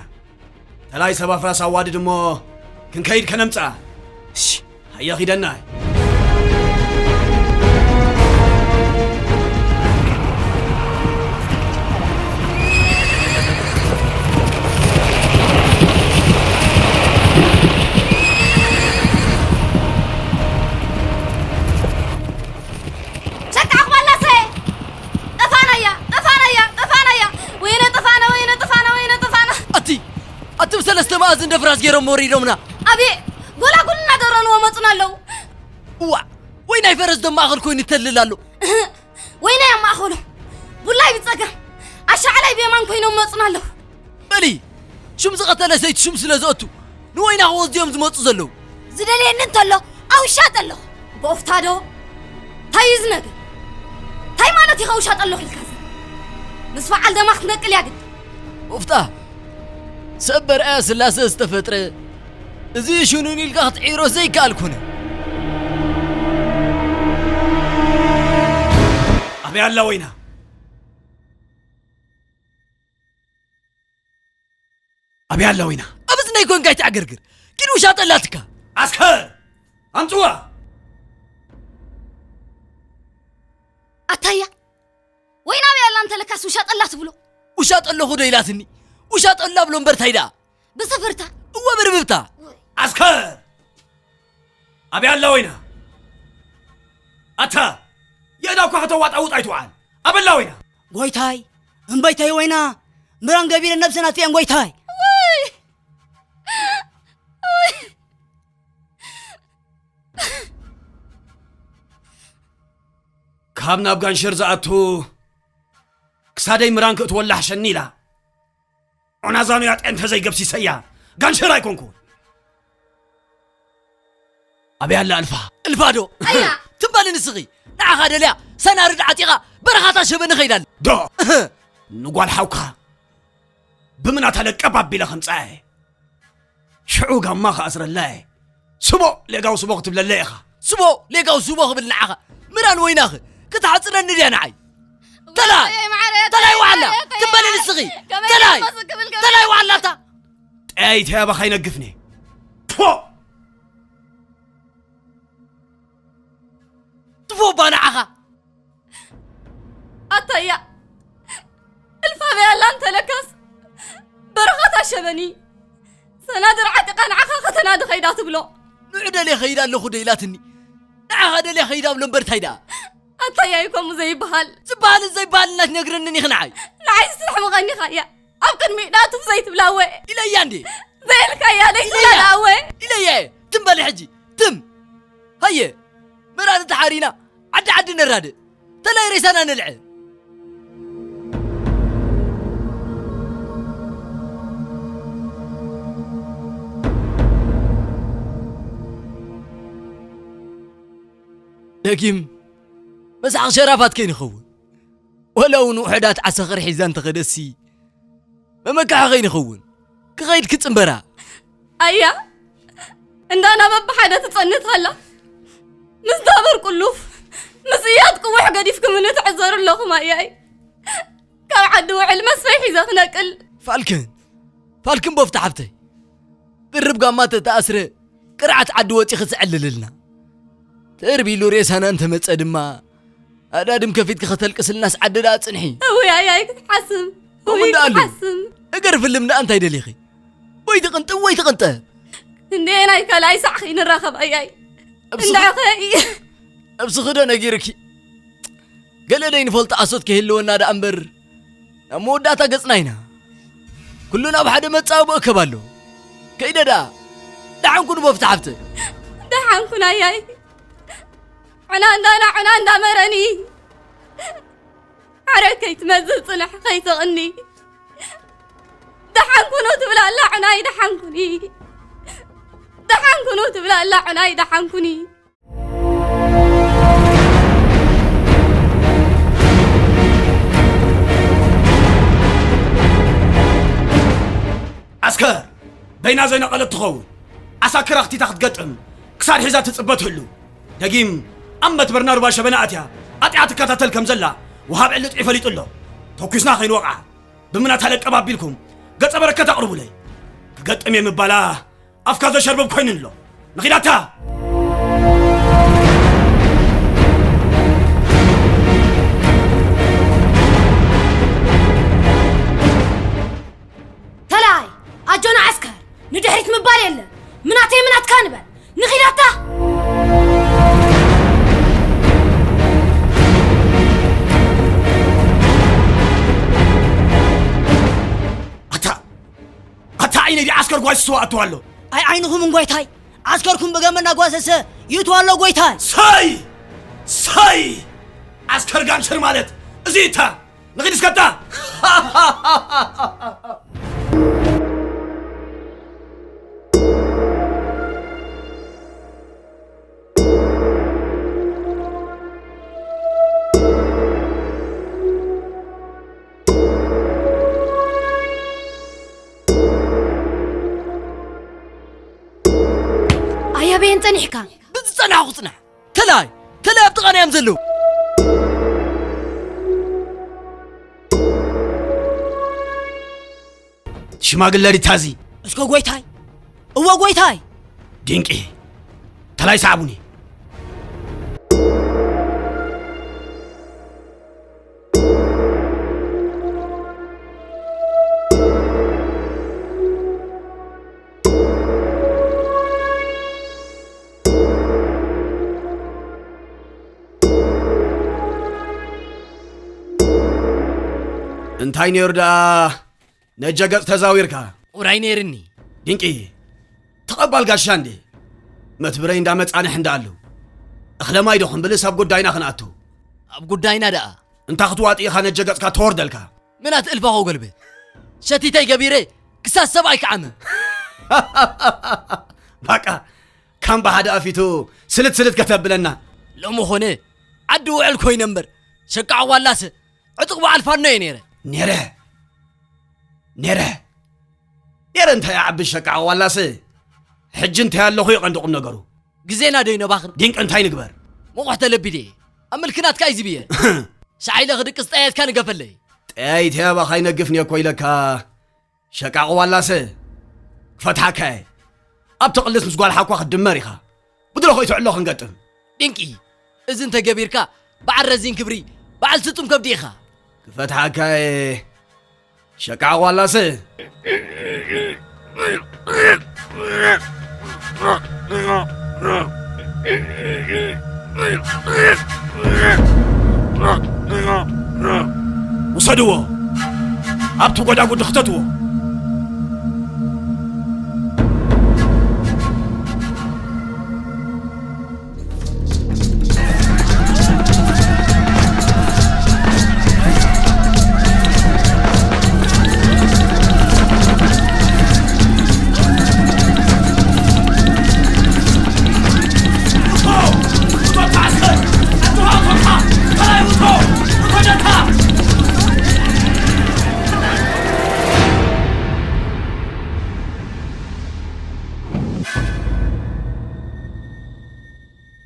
ተላይ ሰብ ኣፍራስ ኣዋድድ እሞ ክንከይድ ከነምጽኣ። እሺ። ሃየ ኺደና። ሸቃ ኣኽባላሰ! ጠፋናያ፣ ጠፋናያ፣ ጠፋናያ! ወይነ ጠፋና፣ ወይነ ጠፋና፣ ወይነ ጠፋና! ኣቲ፣ ኣቲ ብሰለስተ መኣዝን ደፍራስ ገይሮም ወሪዶምና። ኣብየ፣ ጎላጉል እናገረንዎ መጹና ኣለዉ። እዋእ፣ ወይ ናይ ፈረስ ደም ማእኸል ኮይኑ ይተልል ኣሎ። እህ፣ ወይ ናይ ኣብ ማእኸሎም። ቡላይ ብጸጋም፣ ኣሻዕላይ ብየማን ኮይኖም መጹና ኣለዉ። በሊ፣ ሹም ዝቐተለ ሰይቲ ሹም ስለ ዘእቱ፣ ንወይና ክወስዱ እዮም ዝመጹ ዘለዉ። ዝደልየኒ እንተሎ፣ ኣውሻጥ ኣለኹ። ጎፍታ ዶ? እንታይ እዩ እዚ ነገር? እንታይ ማለት ኢኻ ኣውሻጥ ኣለኹ ኢልካ ዘ-? ምስ በዓል ደማ ክትነቅል እያ ግድ። ኡፍታ፣ ሰብ በርኣያ ስላሰ ዝተፈጥረ፣ እዚ ሽኑን ኢልካ ክትዕይሮ ዘይከኣል ኮነ። ኣበይ ኣላ ወይና? ኣበይ ኣላ ወይና? ኣብ እዝነይ ኮንካ ኣይትዕገርግር። ኪድ ውሻጠ ኣላትካ። ኣስከር! ኣምጽዋ! ኣታያ፣ ወይና ኣበይ ኣላ እንተለካስ ውሻጠ ኣላ ትብሎ? ውሻጠ ኣለኹ ዶ ኢላትኒ? ውሻጠ ኣላ ብሎ እምበር ታይ ደኣ? ብስፍርታ። እወ ብርብብታ። ኣስከር! ኣበይ ኣላ ወይና? ኣታ፣ የእዳ እኳ ከተዋጣውጥ ኣይትውዓል። ኣበላ ወይና? ጎይታይ፣ እምበይተይ ወይና፣ ምራን ገቢረ ነብሰን ኣጥፊአን ጎይታይ። ወይ! ወይ! ካብ ናብ ጋንሸር ዝኣቱ ክሳደይ ምራን ክእትወላ ሕሸኒ ኢላ። ዖናዛኑ ያጤ እንተ ዘይገብሲሰያ፣ ጋንሸር ኣይኮንኩ። ኣበይ ኣላ እልፋ? እልፋ ዶ? ኣያ! ትም በሊ ንስኺ። ንዓኻ ደልያ፣ ሰናርድ ዓጢቓ፣ በረኻታ ሸበኒ ኸይዳ ኣላ። ዶ? ንጓል ሓውካ ብምናታ ለቀብ ኣቢለ ከምጽኣየ። ሽዑ ጋማ ከኣስረላየ። ስቦ፣ ሌጋው ስቦ ክትብለለ ኢኻ። ስቦ፣ ሌጋው ስቦ ክብል ንዓኻ። ምራን ወይናኸ? ክትሓጽረኒ ድያ ንዓይ? ተላይ! ተላይ ዋዕላ! ትም በሊ ንስኺ! ተላይ! ተላይ ዋዕላታ! ጠያይተይ ኣባኻ ይነግፍኒ። ፖ! ትፎ እባ ንዓኻ! ኣታያ! እልፋ በያላ እንተለካስ በረኻታ ሸበኒ። ሰናድር ዓጢቓ ንዓኻ ከተናዲ ኸይዳ ትብሎ። ንዑ ደልየ ኸይዳ ኣለኹ ዶ ኢላትኒ። ንዓኻ ደልየ ኸይዳ ብሎ እምበር ታይ ደኣ? ኣታያ እዩ ከምኡ ዘይበሃል። ዝበሃልን ዘይበሃልን ኣይትነግረንን ኢኺ ንዓይ። ንዓይ ዝተሕምቐኒ ኻያ። ኣብ ቅድሚኡ ደኣ ቱፍ ዘይትብላ እወ። ኢለያ እንዴ? ዘየልካያ ደይ ኢለያ። ትብላ ደኣ እወ። ኢለያ እየ። ትም በሊ ሕጂ። ትም። ሃየ። መራድ ተሓሪና። ዓዲ ዓዲ ነራድእ። ተላይ ሬሳና ነልዐ። ደጊም መሳቕ ሸራፋት ከይንኸውን። ወላ እውን ውሑዳት ዓሰኽር ሒዛ እንተኸደሲ፣ መመካሒ ከይንኸውን፣ ክኸይድ ክጽንበራ። ኣያ፣ እንዳ ናብ ኣባሓደ ትጸንት ኣላ። ምስ ዳበር ቁሉፍ፣ ምስ እያት ቅውሕ ገዲፍኩምኒ ትዕዘሩ ኣለኹም ኣያይ። ካብ ዓዲ ውዕል መስፈይ ሒዘ ክነቅል። ፋልክን፣ ፋልክን ቦፍታ ሓብተይ። ድርብ ጋማ ተተኣስረ፣ ቅርዓት ዓዲ ወጺኺ ትዕልልልና። ተርቢሉ ሬሳና እንተመጸ ድማ፣ ኣዳድም ከፊትኪ ከተልቅስልናስ ዓዲ ደኣ ጽንሒ። እውይ ኣያይ ክትሓስም፣ ከምኡ እውይ እንዳኣሉ። ክትሓስም። እገር ፍልም ደኣ እንታይ ደሊኺ? ወይ ትቕንጥብ ወይ ትቕንጠብ። እንዴ ናይ ካልኣይ ሳዕኺ ንራኸብ ኣያይ። እብስኺ-፣ እንዳኸይ። እብስኺ ዶ ነጊርኪ? ገለ ደይ ንፈልጦ ኣሶት ከይህልወና ደኣ እምበር፣ ናብ መወዳእታ ገጽና ኢና። ኩሉ ናብ ሓደ መጻብቦ እከብ ኣሎ። ከይደ ደኣ፣ ደሓን ኩኑ ቦፍታ ሓብተ። ደሓን ኩን ኣያይ። ዕና እንዳና ዕና እንዳመረኒ። ዓረ ከይትመዝዝ ጽንሕ ከይትቕኒ። ደሓን ኩኑ ትብላ ኣላ ዕናይ ደሓን ኩኒ። ደሓን ኩኑ ትብላ ኣላ ዕናይ ደሓን ኩኒ። ዓስከር በይና ዘይነቐለት ትኸውን። ዓሳክር ኣኽቲታ ክትገጥም ክሳድ ሒዛ ትጽበ ትህሉ። ደጊም ኣብ መትበርና ሩባ ሸበና ኣትያ ኣጥያ ትከታተል ከም ዘላ ወሃብ ዕልጥዒ ፈሊጡ ኣሎ። ተኲስና ከይንወቕዓ ብምናታ ለቀብ ኣቢልኩም ገጸ በረከት ኣቕርቡለይ። ክገጥም እየ ምባላ ኣፍካ ዘሸርብብ ኮይኑ ኣሎ። ንኺዳታ! ተላይ፣ ኣጆና ዓስከር፣ ንድሕሪት ምባል የለን። ምናተይ ምናትካ ንበል። ንኺዳታ! ኣታ፣ ኣታ ዓይነይ ዓስከር ጓይ ስዋ ኣትዋ ኣሎ። ኣይ ዓይንኹም እንጓይታይ፣ ዓስከርኩም ብገመድ እናጓሰሰ ይእትዋ ኣሎ ጎይታይ። ሰይ! ሰይ! ዓስከር ጋንሸር ማለት እዚ እታ ንኺድ እስከታ! የን ጸኒሕካ? ብዝጸናሕኩ ጽናሕ። ተላይ፣ ተላይ ኣብ ጥቓና እዮም ዘለዉ። ሽማግለ ሪታዚ። እስከ ጎይታይ። እወ ጎይታይ። ድንቂ። ተላይ ሰዓቡኒ። እንታይ ነይሩ ደኣ ነጀ ገጽ ተዛዊርካ? ቁራይ ነይርኒ። ድንቂ። ተቐባል ጋሻ እንዴ? መትብረይ እንዳመጻንሕ እንዳኣሉ። እኽለ ማይ ዶ ክንብልስ ኣብ ጉዳይና ክንኣቱ? ኣብ ጉዳይና ደኣ። እንታ ክትዋጥ ኢኻ ነጀ ገጽካ ተወርደልካ? ምናት እልፋ ኮ ገልበ። ሸቲተይ ገቢረ ክሳብ ሰብኣይ ክዓመ። ባቃ፣ ካም ብሓደ ኣፊቱ ስልት ስልት ከተብለና። ሎሚ ኾነ ዓዲ ውዕል ኮይነ እምበር፣ ሸቃዕ ዋላሰ ዕጡቕ በዓል ፋኖ እየ ነይረ። ነይረ፣ ነይረ፣ ነይረ እንታይ ዓቢ ሸቃዕ ዋላሰ? ሕጂ እንታይ ኣለኹ እዩ ቀንዲ ቁም ነገሩ። ግዜና ዶ ይነባኽን? ድንቂ እንታይ ንግበር? መቑሕ ተለቢደ እየ። ኣብ ምልክናትካ እዩ ዝብየ። ሻዕ ኢለ ክድቅስ ጠያይትካ ንገፈለይ። ጠያይት እያ ባኻ ይነግፍኒ እኮ ኢለካ። ሸቃቕ ዋላሰ፣ ክፈትሓካ እየ። ኣብ ተቕልስ ምስ ጓል ሓኳ ክትድመር ኢኻ። ብድሮ ኾይትዕሎ ክንገጥም። ድንቂ፣ እዚ እንተገቢርካ በዓል ረዚን ክብሪ፣ በዓል ስጡም ከብዲ ኢኻ። ክፈትሓካ እየ። ሸቃቕ ዋላሰ። ውሰድዎ፣ ኣብቲ ጎዳጉዲ ክተትዎ።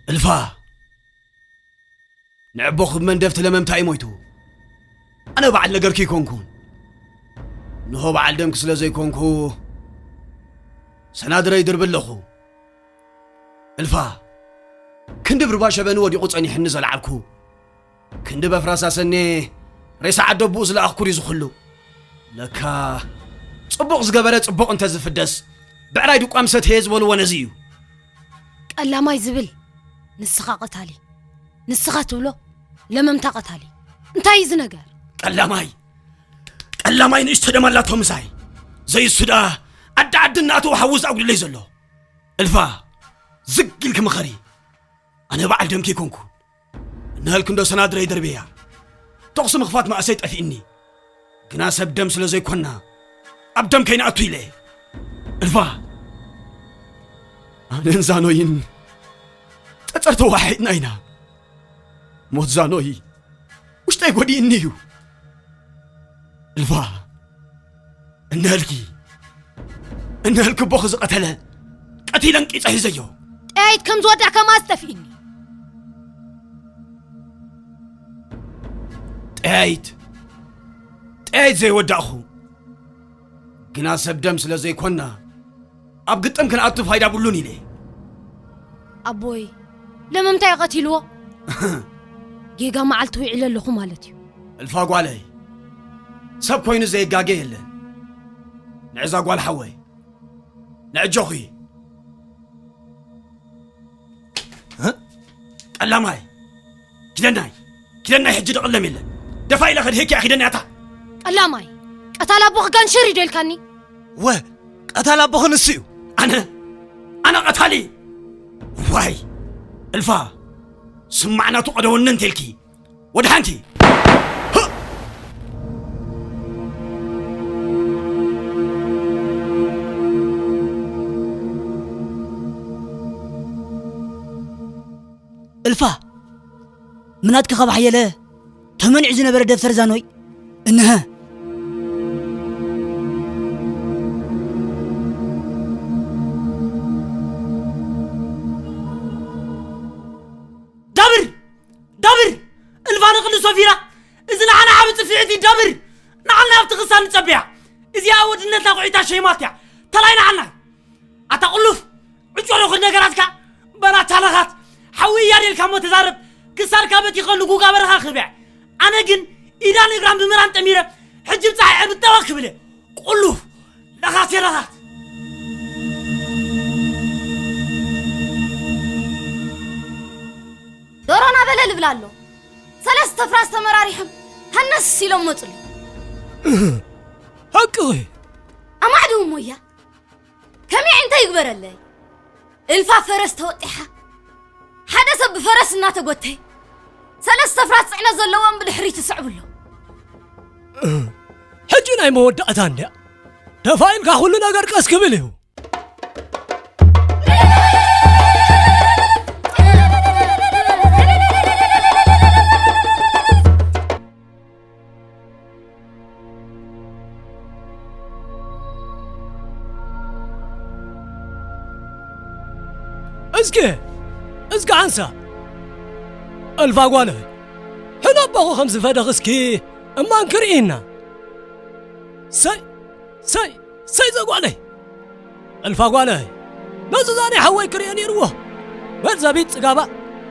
እልፋ ንዕቦ ክብ መንደፍቲ ለመምታ እዩ ሞይቱ። ኣነ በዓል ነገርኪ ኣይኮንኩን። ንሆ በዓል ደምኪ ስለ ዘይኮንኩ፣ ሰናድረይ ድርቢ ኣለኹ። እልፋ፣ ክንዲ ብርባ ሸበኒ ወዲቑ ጸኒሕኒ ዘልዓልኩ፣ ክንዲ በፍራስ ኣሰኔ ሬሳ ዓደቦኡ ዝለኣኽኩ ድዩ ዝኹሉ? ለካ ጽቡቕ ዝገበረ ጽቡቕ እንተ ዝፍደስ፣ ብዕራይ ድቋ ምሰተየ ዝበልዎ ነዚ እዩ። ቀላማይ ዝብል ንስኻ ቀታሊ፣ ንስኻ ትብሎ ለመምታ ቀታሊ። እንታይ እዩ እዚ ነገር? ቀላማይ፣ ቀላማይ ንእሽቶ ደም ኣላቶ ምሳይ። ዘይሱ ደኣ ኣደ ዓዲ እናእተወ ሓዊ ዝኣጉድለይ ዘሎ። እልፋ፣ ዝግ ኢልኪ ምኸሪ። ኣነ በዓል ደምኪ ኣይኮንኩ። እንሀልኪ እንዶ ሰናድረይ ደርብያ። ተኹሲ ምኽፋት መእሰይ ጠፊእኒ። ግና ሰብ ደም ስለ ዘይኮንና፣ ኣብ ደም ከይንኣቱ ኢለ። እልፋ፣ ኣነን ዛኖይን ጸጸር ተወሓሒጥና ኢና። ሞት ዛኖይ ውሽጠይ ጎዲእኒ እዩ። እልፋ፣ እንሀልኪ፣ እንሀልኪ ኣቦኺ ዝቐተለ ቀቲለ እንቂጸ ሒዘዮ። ጠያይት ከም ዝወዳእካ መኣስ ጠፊእኒ። ጠያይት፣ ጠያይት ዘይወዳእኹ። ግና ሰብ ደም ስለ ዘይኮንና፣ ኣብ ግጥም ክንኣቱ ፋይዳ ብሉን ኢለ። ኣቦይ፣ ለመምታይ ቀቲልዎ? ጌጋ መዓልቲ ውዒለ ኣለኹ ማለት እዩ። እልፋ ጓለይ፣ ሰብ ኮይኑ ዘይጋገ የለን። ንዕዛ ጓል ሓወይ፣ ንዕጆኺ። እ? ቀላማይ፣ ኪደናይ፣ ኪደናይ ሕጂ ደቕለም የለን። ደፋ ኢለ ከድህኪ እያ ኪደናይ ኣታ። ቀላማይ፣ ቀታል ኣቦኺ ጋንሽር እዩ ደልካኒ። ወ፣ ቀታል ኣቦኺ ንሱ እዩ። ኣነ፣ ኣነ ቀታሊ? ዋይ፣ እልፋ፣ ስማዕናቱ ቀደወኒ እንተልኪ፣ ወድሓንኪ። እልፋ፣ ምናትኪ ካብ ሓየለ ተመኒዑ ዝነበረ ደብተር ዛኖይ እንሀ። ኣብር ንዓልና ኣብቲ ክሳን ንጸብያ። እዚኣ ወድነትና ኩዒታ ሸይማት እያ። ተላይ ንዓልና። ኣታ ቁሉፍ፣ ዕጮ ዶ ክድ ነገራትካ? በላታ ለኻት፣ ሓዊ እያ ደልካ እሞ ተዛረብ። ክሳድካ በቲኸ ንጉጋ በረኻ ክብዕ። ኣነ ግን ኢዳን እግራን ብምራን ጠሚረ፣ ሕጂ ብጻይ ዕብጠዋ ክብል እየ። ቁሉፍ፣ ለኻት እየ ለኻት። ዶሮና በለ ልብል ኣሎ። ሰለስተ ፍራስ ተመራሪሖም ሃነስ ኢሎም መጹ። ሓቅኺ። ኣማዕድው እሞ እያ። ከመይ እንታይ ይግበረለይ? እልፋ ፈረስ ተወጢሓ። ሓደ ሰብ ብፈረስ እናተጎተ። ሰለስተ ፍራስ ጽዕነት ዘለዎም ብድሕሪት ይስዕቡ ኣለዉ። ሕጂ ናይ መወዳእታ እንድያ። ደፋ ኢልካ ኩሉ ነገር ቀስ ክብል እዩ። እስኪ፣ እስኪ ሓንሳእ፣ እልፋ ጓለይ፣ ሕነ ኣቦኹ ከም ዝፈደኽ እስኪ እማን ክርኢ ኢና። ሰይ፣ ሰይ፣ ሰይ ዘጓለይ። እልፋ ጓለይ፣ ነዚ ዛኒ ሓወይ ክርእዮ ነይርዎ። መርዘቢት ጽጋባ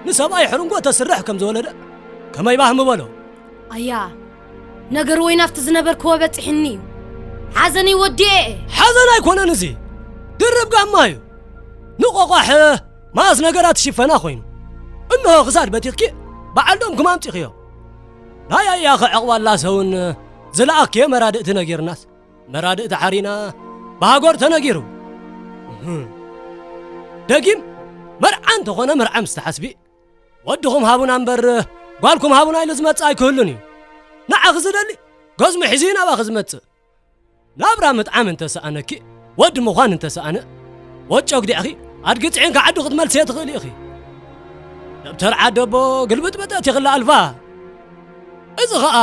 ንሰብኣይ ሕርንጎ ተስርሕ ከም ዝወለደ ከመይ ባህ ምበሎ። ኣያ፣ ነገር ወይ ናብቲ ዝነበርክዎ በጺሕኒ እዩ። ሓዘነይ ወዲኤ እየ። ሓዘን ኣይኮነን እዚ፣ ድርብ ጋማ እዩ። ንቆቋሕ ማስ ነገራት ሽፈና ኮይኑ። እንሆ ክሳድ በቲኽኪ በዓልዶም ክማምጺኽዮ። ናይ ኣያኸ ዕቕባላ ሰውን ዝለኣኽክዮ መራድእቲ ነጊርናስ። መራድእቲ ሓሪና ብሃጎር ተነጊሩ። እህ። ደጊም መርዓ እንተኾነ መርዓ ምስ ትሓስቢ፣ ወድኹም ሃቡና እምበር ጓልኩም ሃቡና ኢሉ ዝመጽእ ኣይክህሉን እዩ። ንዓኺ ዝደሊ ገዝሙ ሒዙ እዩ ናባኺ ዝመጽእ። ናብራ ምጥዓም እንተሰኣነኪ፣ ወዲ ምዃን እንተሰኣነ፣ ወጮ ግዲዕኺ ኣድጊ ጽዒንካ ዓዱ ክትመልስዮ ትኽእሊ ኢኺ። ደብተር ዓደቦ ግልብጥብጥ ኣቲኽላ ኣልፋ። እዚ ኸኣ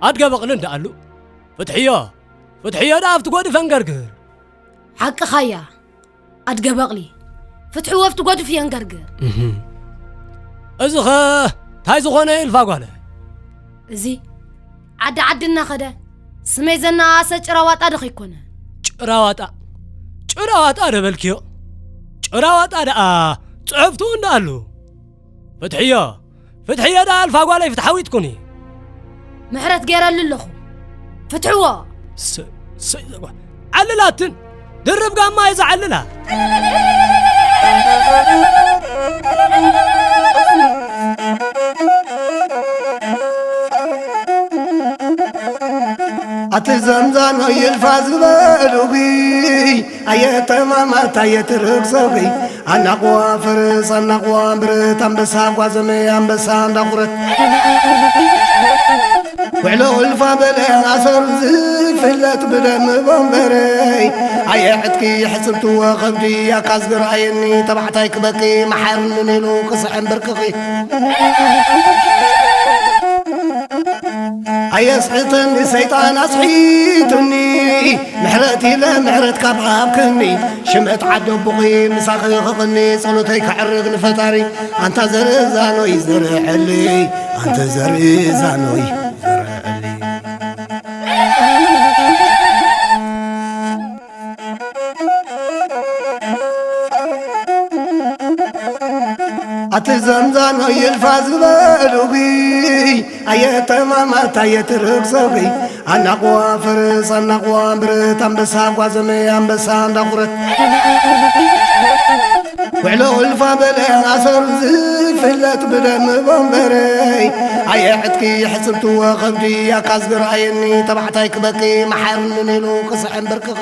ኣድገ በቕሊ እንደኣሉ። ፍትሕዮ፣ ፍትሕዮ ደኣ ኣብቲ ጓዲ ፈንገርግር። ሓቅኻያ፣ ኣድገ በቕሊ። ፍትሕዎ ኣብቲ ጓዲ ፍየንገርግር። እህ። እዚኸ ታይ ዝኾነ ኢልፋ ጓለ? እዚ ዓዲ ዓዲ እናኸደ ስመይ ዘናኣሰ ጭራዋጣ ዶ ከይኮነ? ጭራዋጣ፣ ጭራዋጣ ዶ በልክዮ? ጭራዋጣ ደኣ ጽሑፍቱ እንዳኣሉ። ፍትሕዮ፣ ፍትሕዮ ደኣ ኣልፋ ጓለይ ፍትሓዊት ኩኒ። ምሕረት ገይረሉ ኣለኹ። ፍትሕዎ። ስ-፣ ስ-፣ ዓልላትን ድርብ ጋማ እዩ ዝዓልላ። ኣቲ ዘምዛኖ ይልፋ ዝበሉኺ፣ ኣየ ተማማት፣ ኣየ ትርክ ሰብኺ፣ ኣናቕዋ ፈረስ፣ ኣናቕዋ ብረት፣ ኣንበሳ ጓዘመ፣ ኣንበሳ እንዳቑረት። ውዕሎ እልፋ በለ ኣሰሩ ዝፍለጥ ብደም ቦምበረይ፣ ኣየ ዕጥቂ ሕጽብትዎ ከብዲ ኣካዝግር ኣየኒ ተባዕታይ ክበቂ መሓርኒ ኔሉ ክስዕም ብርቅኺ። ኣየስሕተኒ ሰይጣን ኣስሒቱኒ፣ ምሕረት ኢለ ምሕረት ካብ ሃብክኒ፣ ሽመት ዓዲ ኣቦኺ ምሳኺ ክቕኒ፣ ጸሎተይ ከዕርግ ንፈጣሪ። ኣንታ ዘርኢ ዛኖይ ዘርዐለይ፣ ኣንተ ዘርኢ ዛኖይ ዘርዐለይ። ኣቲ ዘምዛኖ ይልፋ ዝበሉኺ፣ ኣየ ተማማት፣ ኣየ ትርክ ሰብኺ፣ ኣናቕዋ ፈረስ፣ ኣናቕዋ ብረት፣ ኣንበሳ ጓዘመ፣ ኣንበሳ እንዳቑረት። ውዕሎ እልፋ በለ ኣሰሩ ዝፍለጥ ብደም ቦምበረይ፣ ኣየ ዕጥቂ ሕጽብትዎ ከብዲ ኣካዝግር ኣየኒ ተባዕታይ ክበቂ መሓርኒ ኔሉ ክስዕም ብርቅኺ።